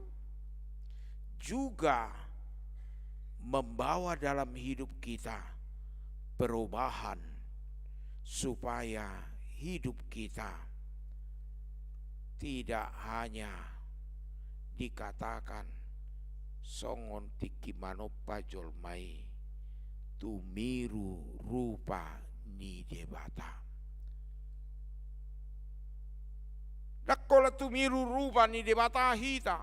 juga membawa dalam hidup kita perubahan, supaya hidup kita tidak hanya dikatakan songon tingki manompa jolma i tumiru rupa ni Debata. Ndang holan tumiru rupa ni Debata hita.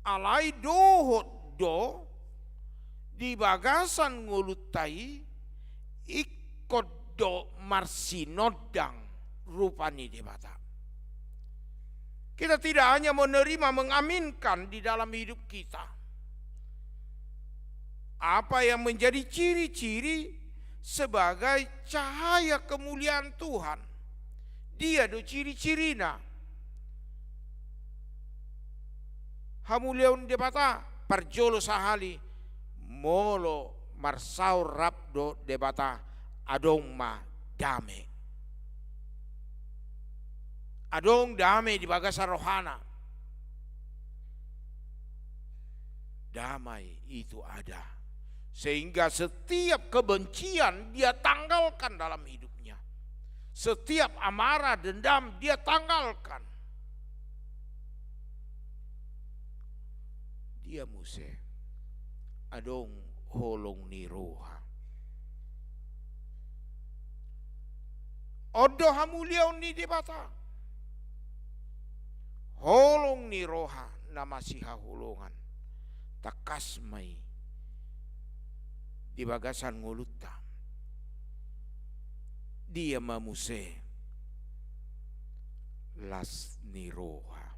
Alai dohot do di bagasan ngolunta i ingkon do marsinondang rupa ni Debata. Kita tidak hanya menerima, mengaminkan di dalam hidup kita apa yang menjadi ciri-ciri sebagai cahaya kemuliaan Tuhan. Dia do ciri-cirina. Hamuliaon Debata, parjolo sahali, molo marsaor rap dohot Debata, adong ma dame. Adong dame di bagasan rohana. Damai itu ada. Sehingga setiap kebencian dia tanggalkan dalam hidupnya. Setiap amarah, dendam dia tanggalkan. Dia muse adong holong ni roha. On do hamuliaon ni Debata. Holong ni roha na masihaholongan. Tangkas ma i di bagasan ngolunta. Dia ma muse las ni roha.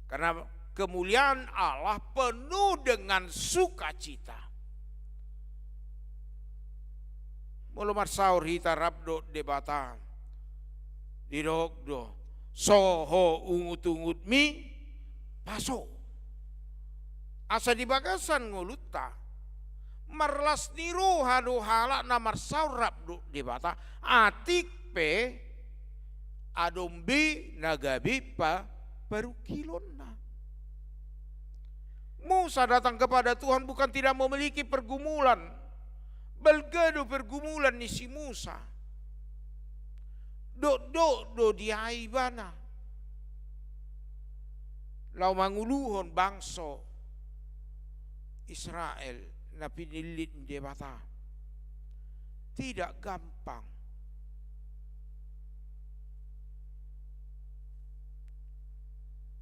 Karena kemuliaan Allah penuh dengan sukacita. Molo marsaor hita rap dohot Debata, didok do, so ho ungut-ungutmi, paso. Asa di bagasan ngolunta, marlas ni roha do halak na marsaor rap dohot Debata, atik pe adong be na gabe pa-, parungkilonna. Musa datang kepada Tuhan bukan tidak memiliki pergumulan. Balga do pergumulan ni si Musa. Dokdok do di ibana laho manguluhon bangso Israel na pinillit ni Debata. Tidak gampang.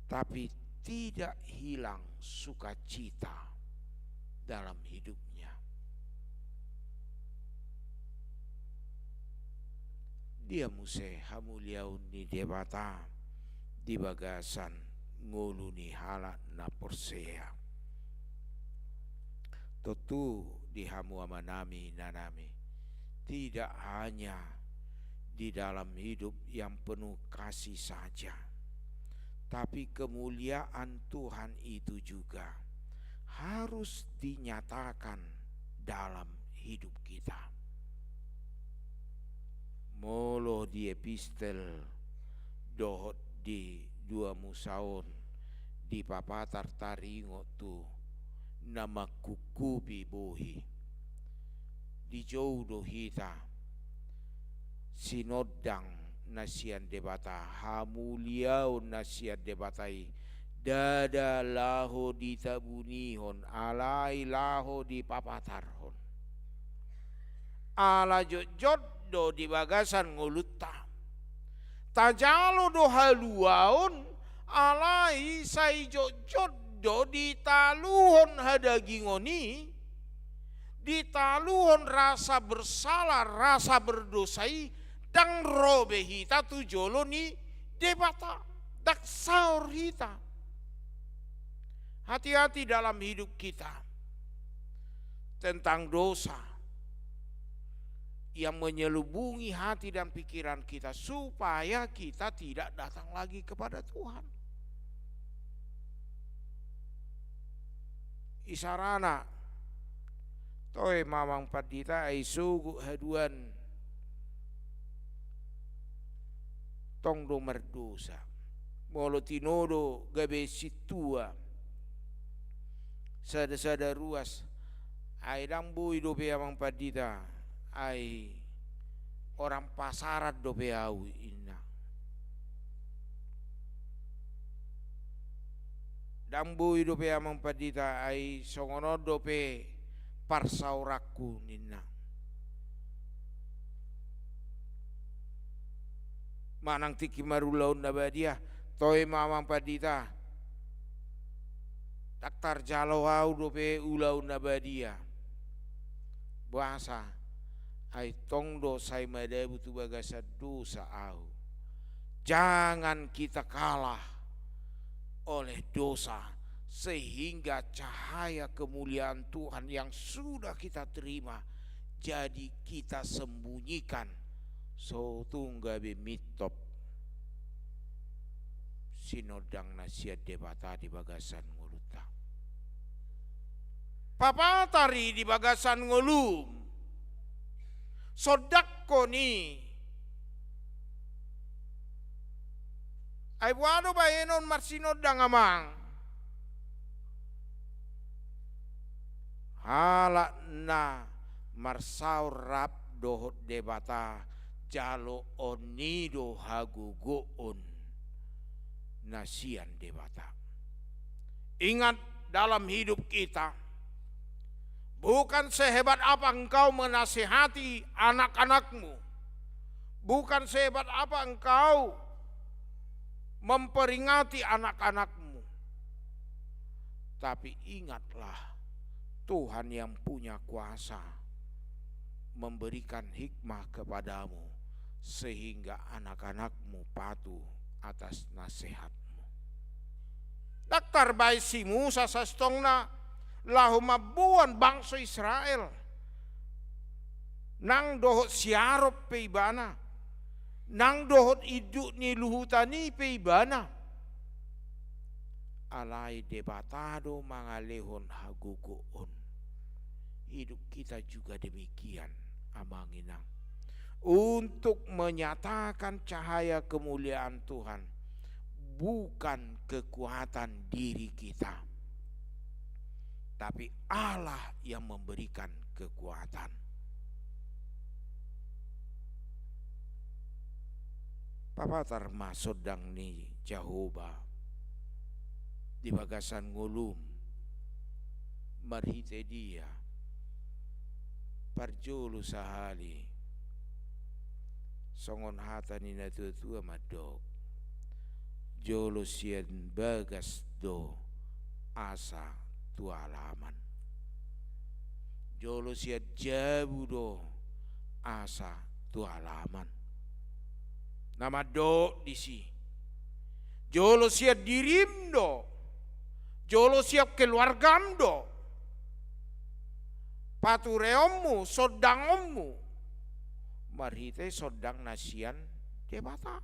Tapi tidak hilang sukacita dalam hidupnya. Dia muse hamuliaon ni Debata di bagasan ngolu ni halak na porsea. Tontu di hamu amanami, inanami, tidak hanya di dalam hidup yang penuh kasih saja, tapi kemuliaan Tuhan itu juga harus dinyatakan dalam hidup kita. Molo di epistel dohot di dua Musa on dipapatar taringot tu na mangkungkupi bohi, dijou do hita sinondang na sian Debata, hamuliaon na sian Debata i, ndada laho ditabunihon, alai laho dipapatarhon. Ala jotjot do di bagasan ngolunta. Tajalo do haluaon, alai sai jotjot do ditaluhon hadagingon i, ditaluhon rasa bersalah, rasa berdosa i, ndang ro be hita tu jolo ni Debata, ndang saor hita. Hati-hati dalam hidup kita tentang dosa yang menyelubungi hati dan pikiran kita, supaya kita tidak datang lagi kepada Tuhan. Isarana, toe ma amang pandita, ai sogot haduan tong do mardosa. Molo tinodo gabe sintua sada-sada ruas, ai ndang boi dope amang pandita, ai orang pasaran dope au, ninna. Ndang boi dope amang pandita, ai songon on dope parsaoranku, ninna. Manang tingki marulaon na badia, toe ma amang pandita, ndang tarjalo au dope ulaon na badia. Boasa? Ai tong do sai madabu tu bagasan dosa au. Jangan kita kalah oleh dosa, sehingga cahaya kemuliaan Tuhan yang sudah kita terima, jadi kita sembunyikan. So tung gabe mintop sinondang na sian Debata di bagasan ngolunta. Papatar i di bagasan ngolum, sondanghon i. Ai boha do bahenon marsinondang, amang? Halak na marsaor rap dohot Debata, jaloon i do hagogoon na sian Debata. Ingat, dalam hidup kita, bukan sehebat apa engkau menasihati anak-anakmu, bukan sehebat apa engkau memperingati anak-anakmu, tapi ingatlah, Tuhan yang punya kuasa memberikan hikmah kepadamu, sehingga anak-anakmu patuh atas nasihatmu. Ndang tarbaen si Musa sasintongna laho mamboan bangso Israel, nang dohot si Aron pe ibana, nang dohot induk ni luhutan i pe ibana. Alai Debata do mangalehon hagogoon. Hidup kita juga demikian, amang inang. Untuk menyatakan cahaya kemuliaan Tuhan, bukan kekuatan diri kita, tapi Allah yang memberikan kekuatan. Papatar ma sondang ni Jahowa di bagasan ngolum, marhite dia? Parjolo sahali, songon hata ni natua-tua mandok, jolo sian bagas do asa tu alaman. Jolo sian jabu do asa tu alaman. Na mandok disi, jolo sian dirim do, jolo sian keluargam do patureonmu, sondangonmu, marhite sondang na sian Debata.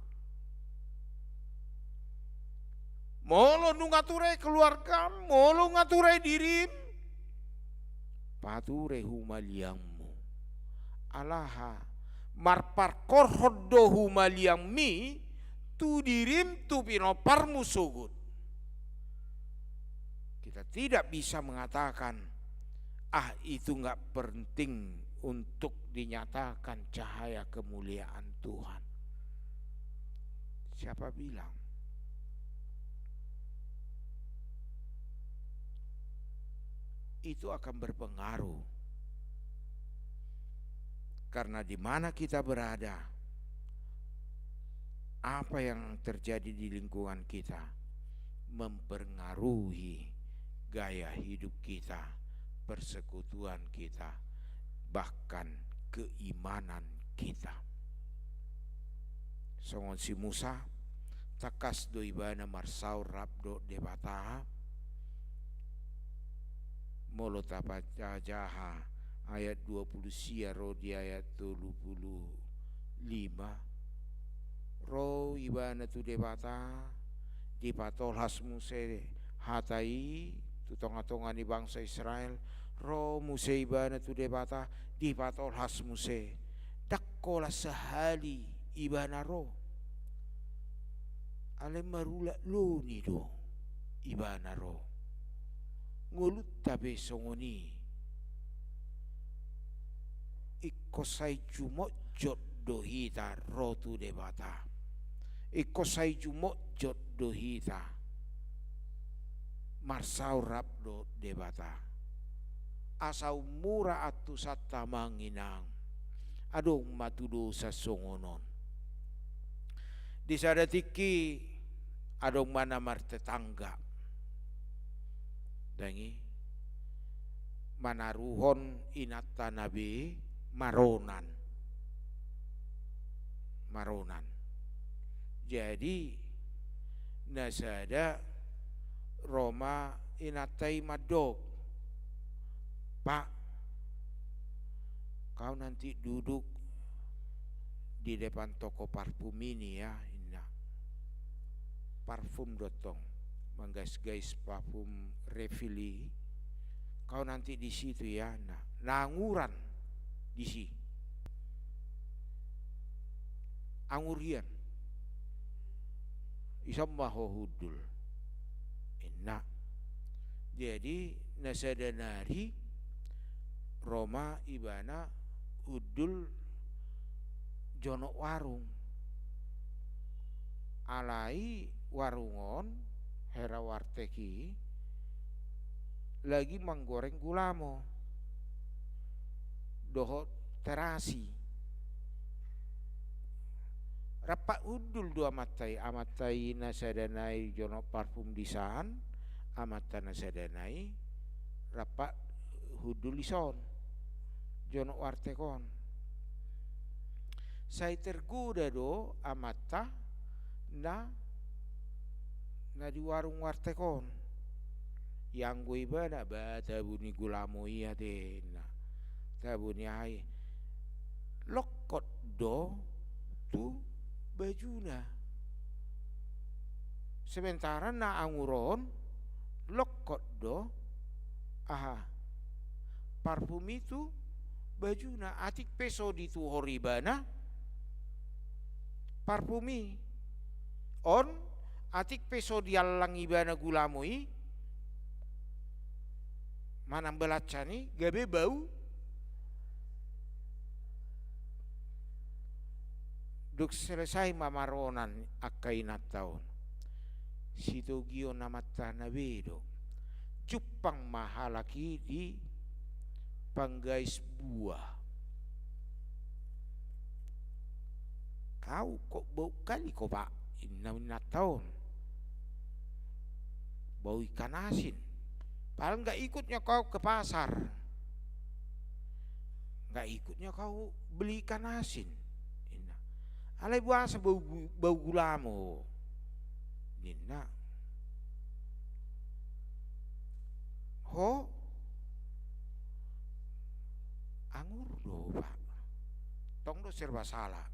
Molo nunga ture keluargam, molo nunga ture dirim, pature humaliangmu. Alaha, marparkorhon do humaliangmi tu dirim tu pinomparmu sogot. Kita tidak bisa mengatakan, "Ah, itu nggak penting untuk dinyatakan cahaya kemuliaan Tuhan." Siapa bilang? Itu akan berpengaruh. Karena di mana kita berada, apa yang terjadi di lingkungan kita mempengaruhi gaya hidup kita, persekutuan kita, bahkan keimanan kita. Songon si Musa, tangkas do ibana marsaor rap dohot Debata. Molo tapajaha ayat dua puluh sia ro di ayat tolu puluh lima, ro ibana tu Debata, dipatolhas muse hata i tu tongatonga ni bangso Israel. Ro muse ibana tu Debata, dipatolhas muse. Ndang holan sahali ibana ro, alai marulakloni do ibana ro. Ngolunta pe songon i. Ingkon sai jumotjot do hita ro tu Debata. Ingkon sai jumotjot do hita marsaor rap dohot Debata. Asa ummura antusanta, amang inang. Adong ma tudosan songon on. Di sada tingki adong ma na martetangga. Dang i, manaruhon inanta na be maronan. Maronan. Jadi, na sada ro ma inanta i mandok, "Pak, kau nanti duduk di depan toko parfum ini ya," ninna. Parfum do tong, manggaisgais parfum refill i. "Kau nanti di situ ya," ninna. Na anguran disi. Angur hian. Ison ma ho hundul, ninna. Jadi, na sada nari ro ma ibana hundul jonok warung. Alai warung on, hera warteg i, lagi manggoreng gulamo dohot terasi. Rap hundul do amanta i, amanta i na sada nai jonok parfum disan, amanta na sada nai rap hundul dison, jonok warteg on. Sai tergoda do amanta na, na di warung warteg on. Ianggo ibana, "Bah, tabo ni gulamo i ate," ninna. "Tabo ni aha i?" Longkot do tu bajuna. Sementara na angur on longkot do, aha, parfum i tu bajuna. Atik pe so dituhor ibana parfum i on, atik pe so diallang ibana gulamo i manang balansan i, gabe bau. Dung selesai ma maronan angka inanta on, sitogion amanta na be do. Jumpang ma halak i di panggais buah. "Kau kok bau kali kau, Pak?" ninna inanta on. "Bau ikan asin. Padahal nggak ikut nyo kau ke pasar. Nggak ikut nyo kau beli ikan asin," ninna. "Alai boasa bau gu-, bau gulamo?" ninna. "Ho angur do, Pak. Tong do serba sala."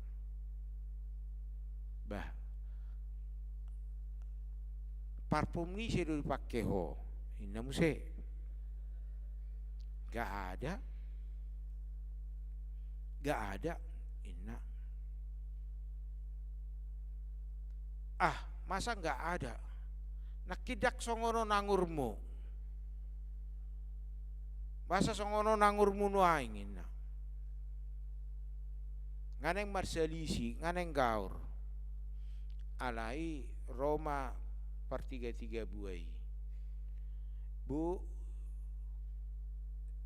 "Bah, parfum ni ise do dipake ho?" ninna muse. Nggak ada. Nggak ada, inna. Ah, masa nggak ada? Nangkin ndang songon on angurmu. Masa songon on angurmu nuaeng, inna. Nga naeng marsalisi, nga naeng gaor. Alai ro ma partiga-tiga bua i. Bu,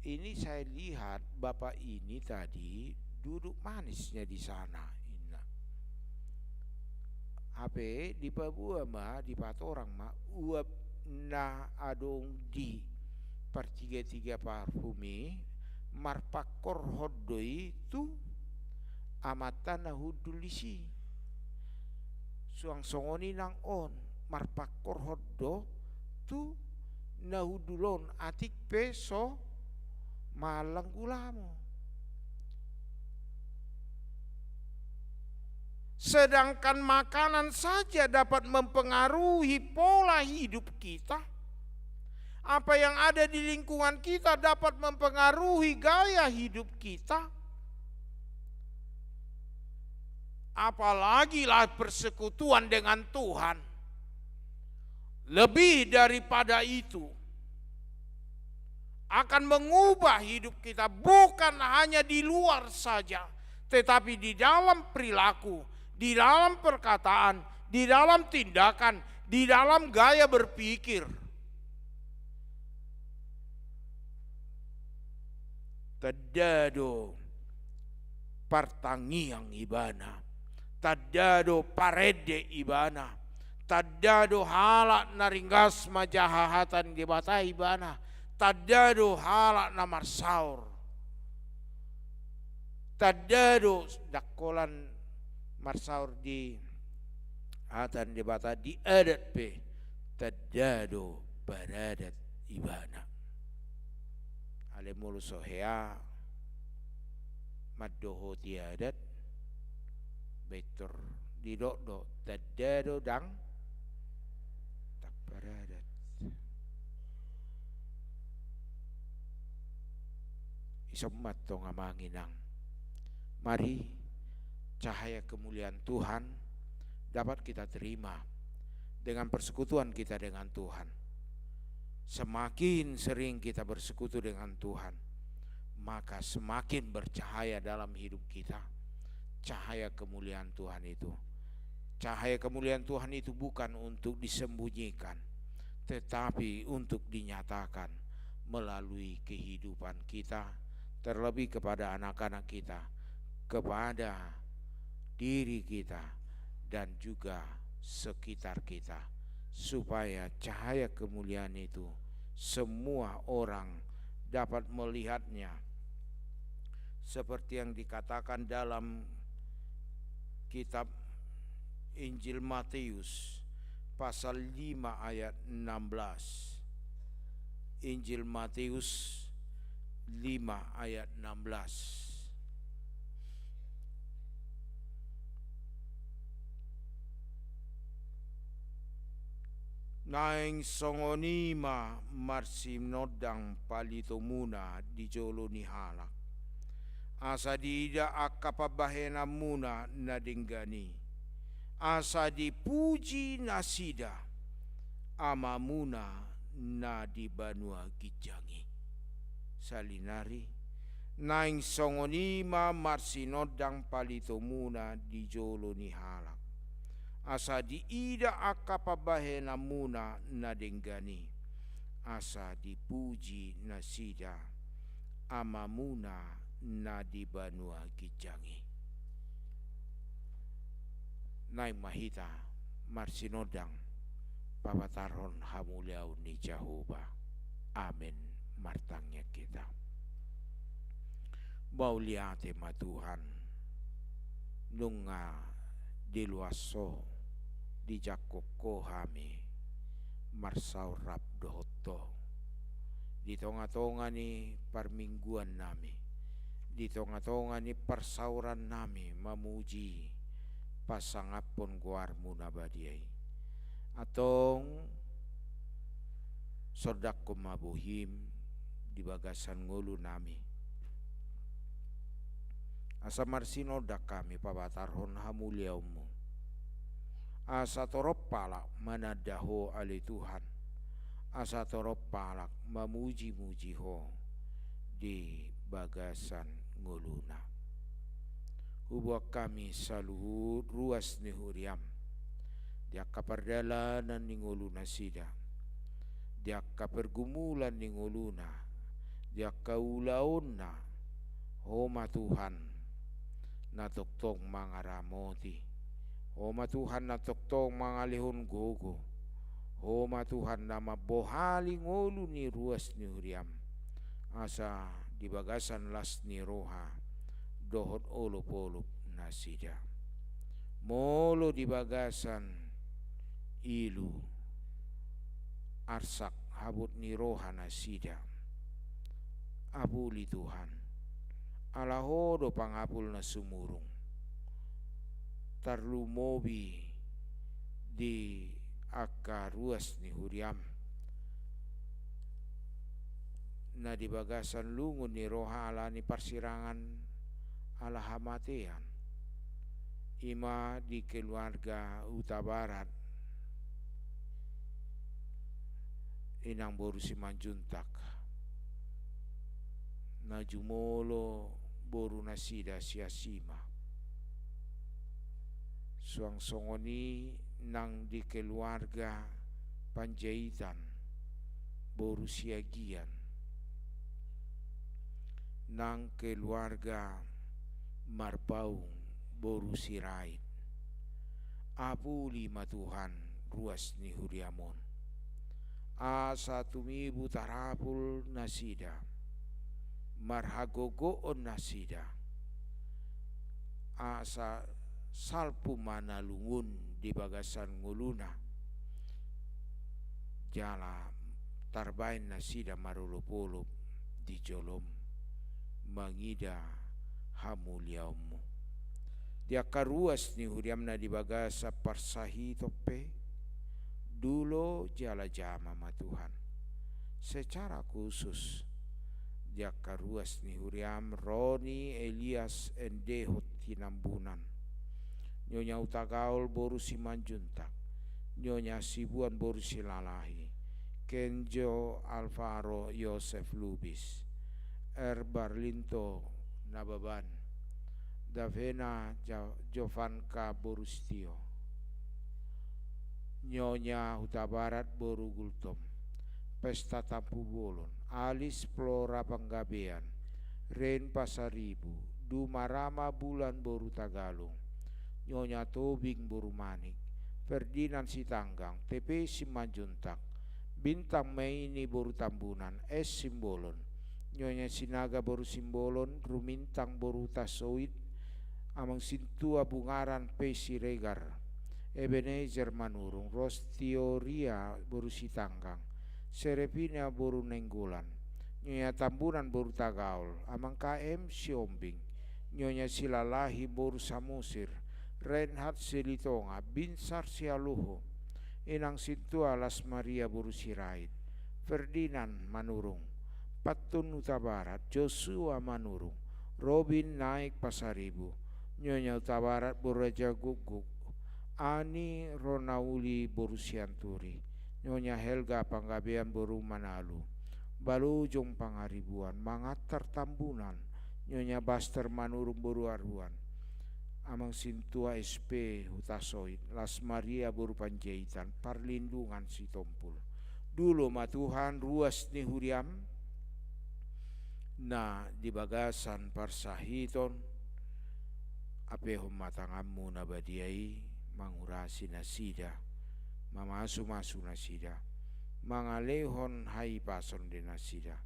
ini saya lihat bapak ini tadi duduk manisnya di sana, inna. Hape dipaboa ma, dipatorang ma uap na adong di partiga-tiga parfum i, marpangkorhon do i tu amanta na hundul disi. Suang songon i nang on, marpangkorhon do tu na hundul on, atik pe so mallang gulamo. Sedangkan makanan saja dapat mempengaruhi pola hidup kita, apa yang ada di lingkungan kita dapat mempengaruhi gaya hidup kita. Apalagi lah persekutuan dengan Tuhan. Lebih daripada itu, akan mengubah hidup kita, bukan hanya di luar saja, tetapi di dalam perilaku, di dalam perkataan, di dalam tindakan, di dalam gaya berpikir. Tanda do partangiang ibana, tanda do parende ibana, tanda do halak na ringgas manjaha hata ni Debata ibana, tanda do halak na marsaor. Tanda do, ndang holan marsaor di hata ni Debata, di adat pe, tanda do paradat ibana. Alai molo so hea mandohoti adat, pintor didok do tanda do ndang, ndang paradat. Ison ma antong, amang inang. Mari, cahaya kemuliaan Tuhan dapat kita terima dengan persekutuan kita dengan Tuhan. Semakin sering kita bersekutu dengan Tuhan, maka semakin bercahaya dalam hidup kita cahaya kemuliaan Tuhan itu. Cahaya kemuliaan Tuhan itu bukan untuk disembunyikan, tetapi untuk dinyatakan melalui kehidupan kita, terlebih kepada anak-anak kita, kepada diri kita, dan juga sekitar kita, supaya cahaya kemuliaan itu semua orang dapat melihatnya, seperti yang dikatakan dalam kitab Injil Matius pasal lima ayat enam belas. Injil Matius lima ayat enam belas. Naeng songon i ma marsinondang palitomuna di jolo ni halak, asa diida angka pambahenanmuna na denggan i, asa dipuji nasida Amamuna na di banua ginjang i. Salinari, naeng songon i ma marsinondang palitomuna di jolo ni halak, asa diida angka pambahenanmuna na denggan i, asa dipuji nasida Amamuna na di banua ginjang i. Naeng ma hita marsinondang papatarhon hamuliaon ni Jahowa. Amen. Martangiang hita. Mauliate ma Tuhan, nunga di luas Ho, dijangkon Ho hami marsaor rap dohot Ho di tonga-tonga ni parmingguan nami, di tonga-tonga ni parsaoran nami mamuji pasangaphon goarmu na badia i. Antong sondanghon ma bohim di bagasan ngolunami. Asa marsinondang hami pabatarhon hamuliaonmu. Asa torop halak mananda ho ale Tuhan. Asa torop halak mamuji-muji ho di bagasan ngoluna. Huboan hami saluhut ruas ni huriam di angka pardalanan ni ngolunasida, di angka pergumulan ni ngoluna, di angka ulaonna. Ho ma Tuhan na tongtong mangaramoti. Ho ma Tuhan na tongtong mangalehon gogo. Ho ma Tuhan na mambohali ngolu ni ruas ni huriam, asa di bagasan las ni roha dohot olopolop nasida. Molo di bagasan ilu arsak habot ni roha nasida, apuli Tuhan, ala ho do pangapul na sumurung, tarlumobi di angka ruas ni huriam na di bagasan lungun ni roha ala ni parsirangan ala hamatean. I ma di keluarga Hutabarat, inang boru Simanjuntak, na jumolo borunasida sian Sima. Suang songon i nang di keluarga Panjaitan boru Siagian, nang keluarga Marpaung boru Sirait. Apuli ma Tuhan ruas ni huriam on, asa tumibu tarapul nasida, marhagogoon nasida, asa salpu ma na lungun di bagasan ngoluna, jala tarbaen nasida marolopolop di jolom mangida hamuliaonmu. Di angka ruas ni huriam na di bagasan parsahiton pe, dolo jala jama ma Tuhan. Secara khusus di angka ruas ni huriam Roni Elias Endehot Tinambunan, Nyonya Hutagaol boru Simanjuntak, Nyonya Sibuan boru Silalahi, Kenjo Alvaro Yosef Lubis, Er Barlinto Nababan, Davena Ja-, Jovanka boru Sitio, Nyonya Hutabarat boru Gultom, Pesta Tampubolon, Alis Flora Panggabean, Ren Pasaribu, Dumarama Bulan boru Tagalung, Nyonya Tobing boru Manik, Ferdinand Sitanggang, T P Simanjuntak, Bintang Maini boru Tambunan, S Simbolon, Nyonya Sinaga boru Simbolon, Rumintang boru Tasoit, Amang Sintua Bungaran P Siregar, Ebenezer Manurung, Rostioria boru Sitanggang, Serepina boru Nainggolan, Nyonya Tambunan boru Tagaol, Amang K M Siombing, Nyonya Silalahi boru Samosir, Reinhard Silitonga, Binsar Sialuho, Inang Sintua Las Maria boru Sirait, Ferdinand Manurung, Pantun Hutabarat, Joshua Manurung, Robin Naik Pasaribu, Nyonya Hutabarat boru Raja Gukguk, Ani Ronauli boru Sianturi, Nyonya Helga Panggabean boru Manalu, Balujung Pangaribuan, Mangantar Tambunan, Nyonya Baster Manurung boru Aruan, Amang Sintua S P Hutasoit, Las Maria boru Panjaitan, Parlindungan Sitompul. Dolo ma Tuhan ruas ni huriam na di bagasan parsahiton, apehon ma tanganmu na badia i mangurasi nasida, mamasumasu nasida, mangalehon hahipason di nasida,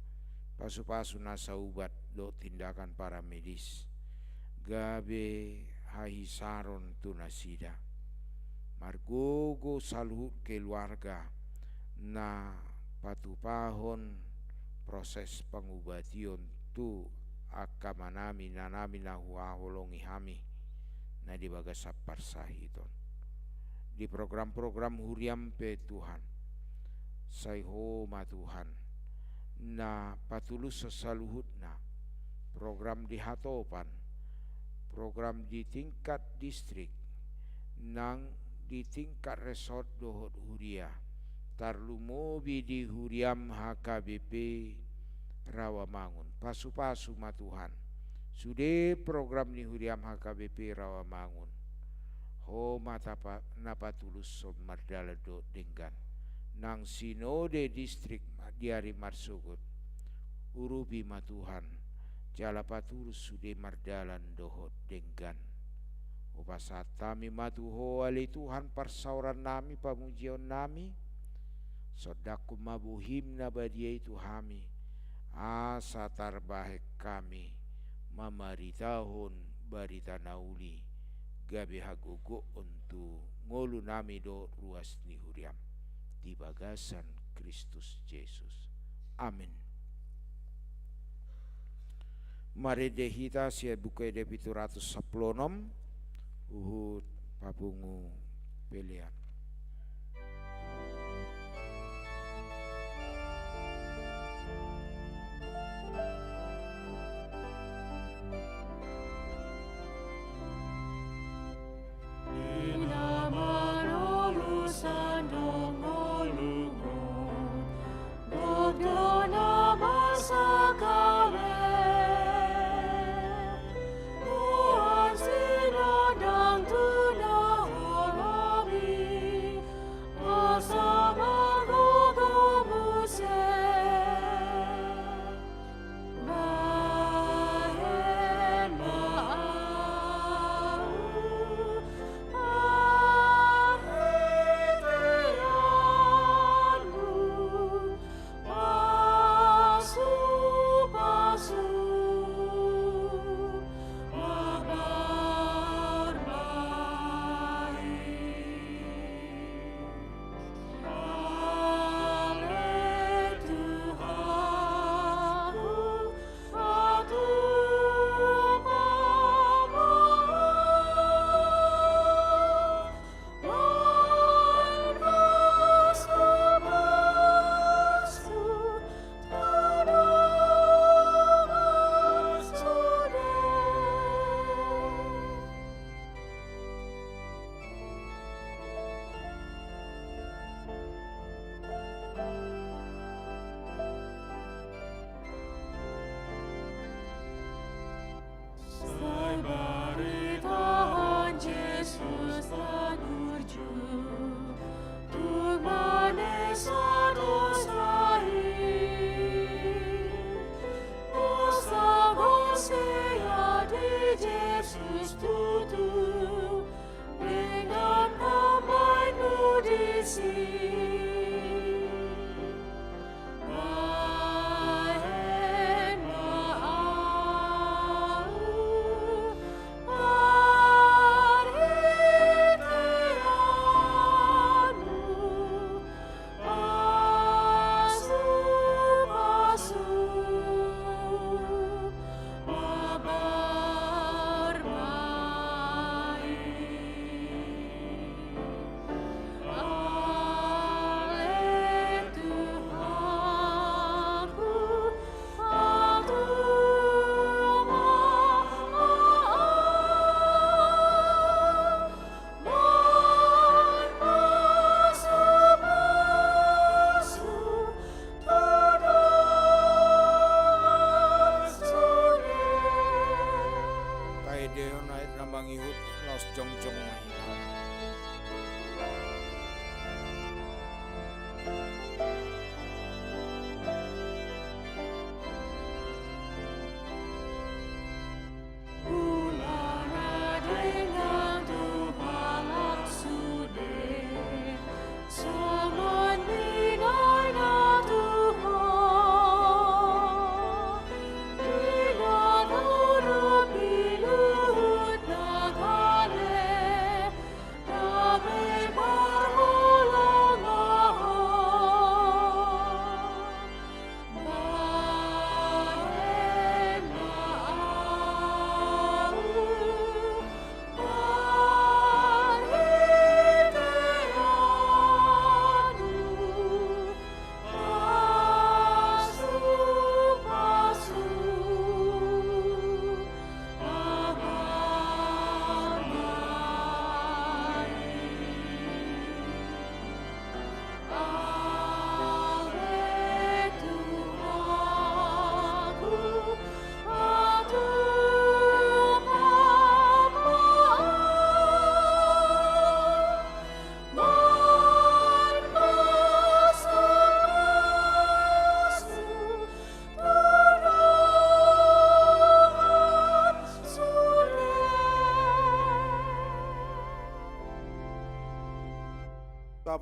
pasupasu nasa ubat dohot tindakan paramedis, gabe hahisaron tu nasida. Margogo saluhut keluarga na patupahon proses pangubation tu angka amanami, inanami na huhaholongi hami na di bagasan parsahiton. Di program-program huriam pe Tuhan, sai Ho ma Tuhan na patulushon saluhutna, program di hatopan, program di tingkat distrik, nang di tingkat resort dohot huria, tarlumobi di huriam H K B P Rawamangun. Pasupasu ma Tuhan sude program ni huriam H K B P Rawamangun. Ho ma tapa-, na patulushon mardalan dohot denggan. Nang sinode distrik ma-, di ari marsogot. Urupi ma Tuhan, jala patulus sude mardalan dohot denggan. Hupasahat hami ma tu Ho ale Tuhan parsaoran nami, pamujion nami. Sondanghon ma bohim na badia i tu hami, asa tarbahen hami mamaritahon barita na uli, gabe hagogoon tu ngolu nami dohot ruas ni huriam, di bagasan Kristus Jesus. Amin. Marende hita sian Buku Ende pitu ratus sampulu onom, huhut papungu pelean. Di na malolus sandok ngolungon, gok do na marsakale. Tuhan sinondang tu na holobi,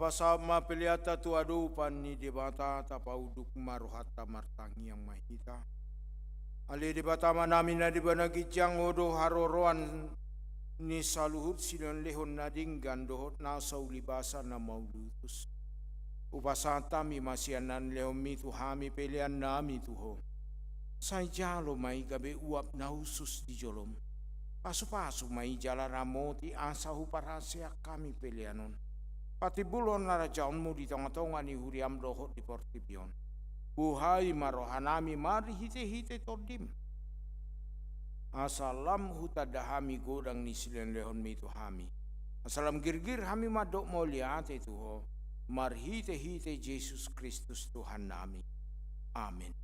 Tapasahat ma peleanta tu adopan ni Debata, tapaunduk ma rohanta, martangiang ma hita. Ale Debata Amanami na di banua ginjang, Ho do haroroan ni saluhut silehonlehon na denggan dohot nasa ulibasa na mauliutus. Hupasahat hami ma sian na nilehonMi tu hami peleannami tu Ho. Sai jalo ma i gabe uap na hushus di joloM. Pasupasu ma i jala ramoti asa huparhaseang hami pelean on. Patimbulhon harajaonMu di tongatonga ni huriaM dohot di portibi on. Buhai ma rohanami marhitehite TondiM, asa lam hutanda hami godang ni silehonlehonMi tu hami, asa lam girgir hami mandok mauliate tu Ho, marhitehite Jesus Kristus Tuhannami. Amen.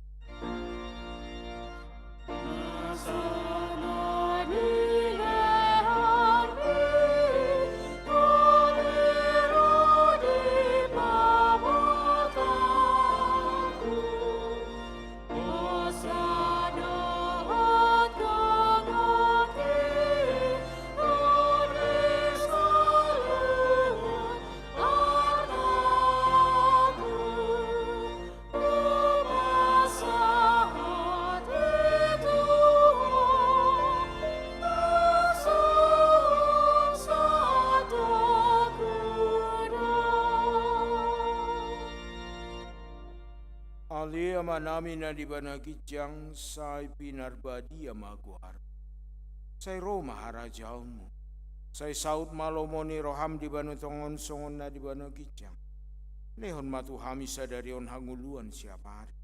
Ale Amanami na di banua ginjang, sai pinarbadia ma goarMu. Sai ro ma harajaonMu. Sai saut ma lomo ni rohaM di banua tonga on songon na di banua ginjang. Lehon ma tu hami sadari on hangoluan siapari.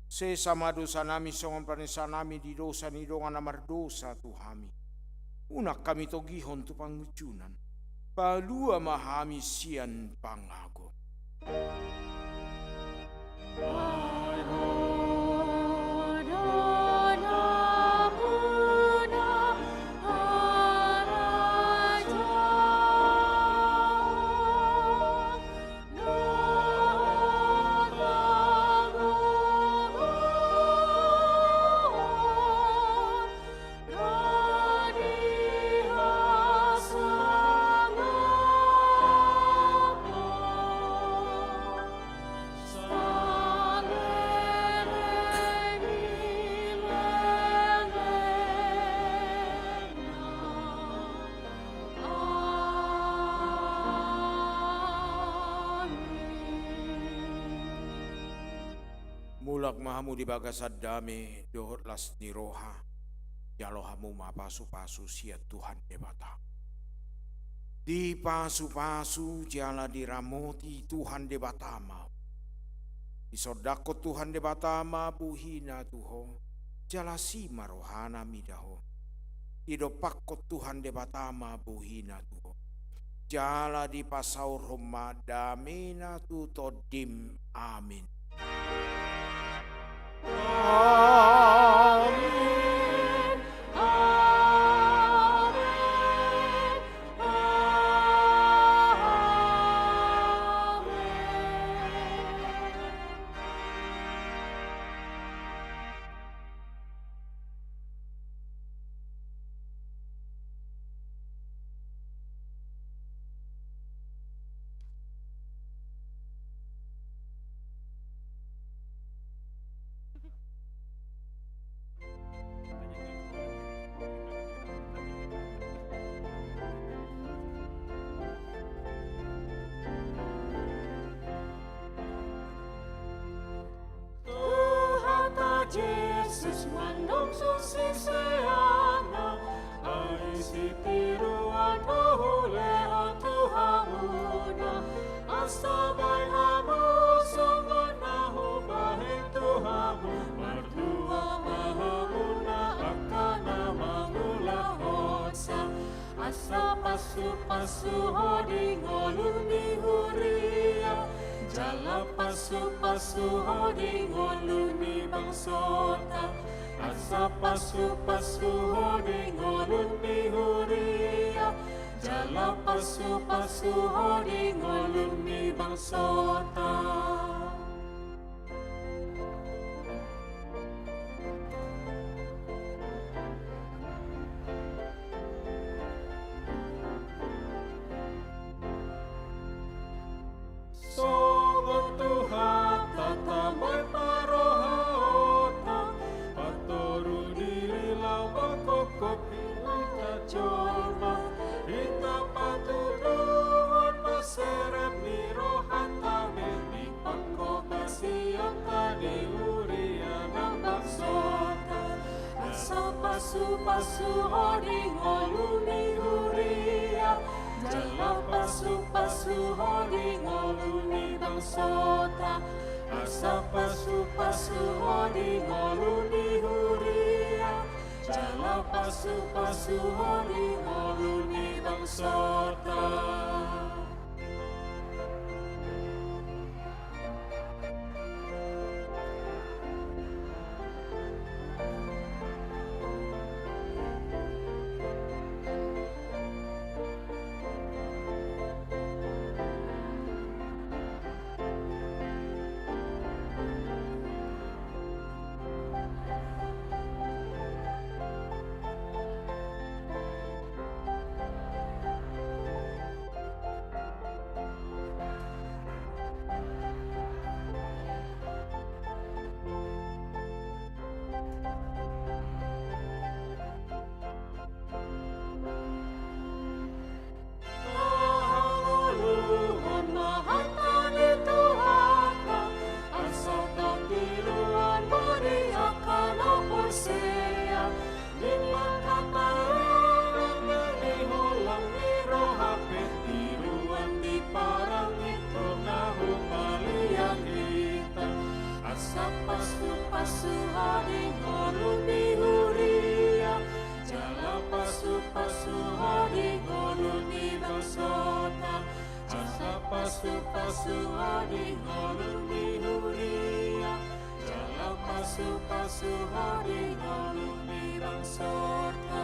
Sesa ma dosanami songon panesanami di dosa ni dongan na mardosa tu hami. Unang hami togihon tu pangunjunan. Palua ma hami sian pangago. Mulak ma hamu di bagasan dame dohot las ni roha. Jalo hamu ma pasupasu sian Tuhan Debata. Dipasupasu jala diramoti Tuhan Debata ma ho. Disondangkon Tuhan Debata ma bohiNa tu ho, jala asi ma rohaNa mida ho. Didompakkon Tuhan Debata ma bohiNa tu ho, jala dipasaorhon ma dameNa tu tondim. Amin. Amin. Amin. Amin. Tuhanta Jesus mandok tu siseanna, ai sitiruon do hulehon tu hamuna, asa baen hamu songon na hubahen tu hamu. Martua ma hamuna angka na mangulahonsa. Asa pasupasu ho di ngolu ni huria, jala pasupasu ho di ngolu ni bangsota. Asa pasupasu ho di ngolu ni huria, jala pasupasu ho di ngolu ni bangsota. Pasupasu Ho di ngolu ni huria, jala pasupasu Ho di ngolu ni bangsota. Asa pasupasu Ho di ngolu ni huria, jala pasupasu Ho di ngolu ni bangsota. Hangoluhon ma hata ni Tuhanta, asa tatiruon ma di angka na porsea. Di ma hata ni holong ni roha pe tiruon di parangit na hupaliang hita. Asa pasupasu Ho di ngolu ni huria, jala pasupasu Ho di ngolu ni bangsota. Asa pasupasu Ho di ngolu ni huria, jala pasupasu Ho di ngolu ni bangsota.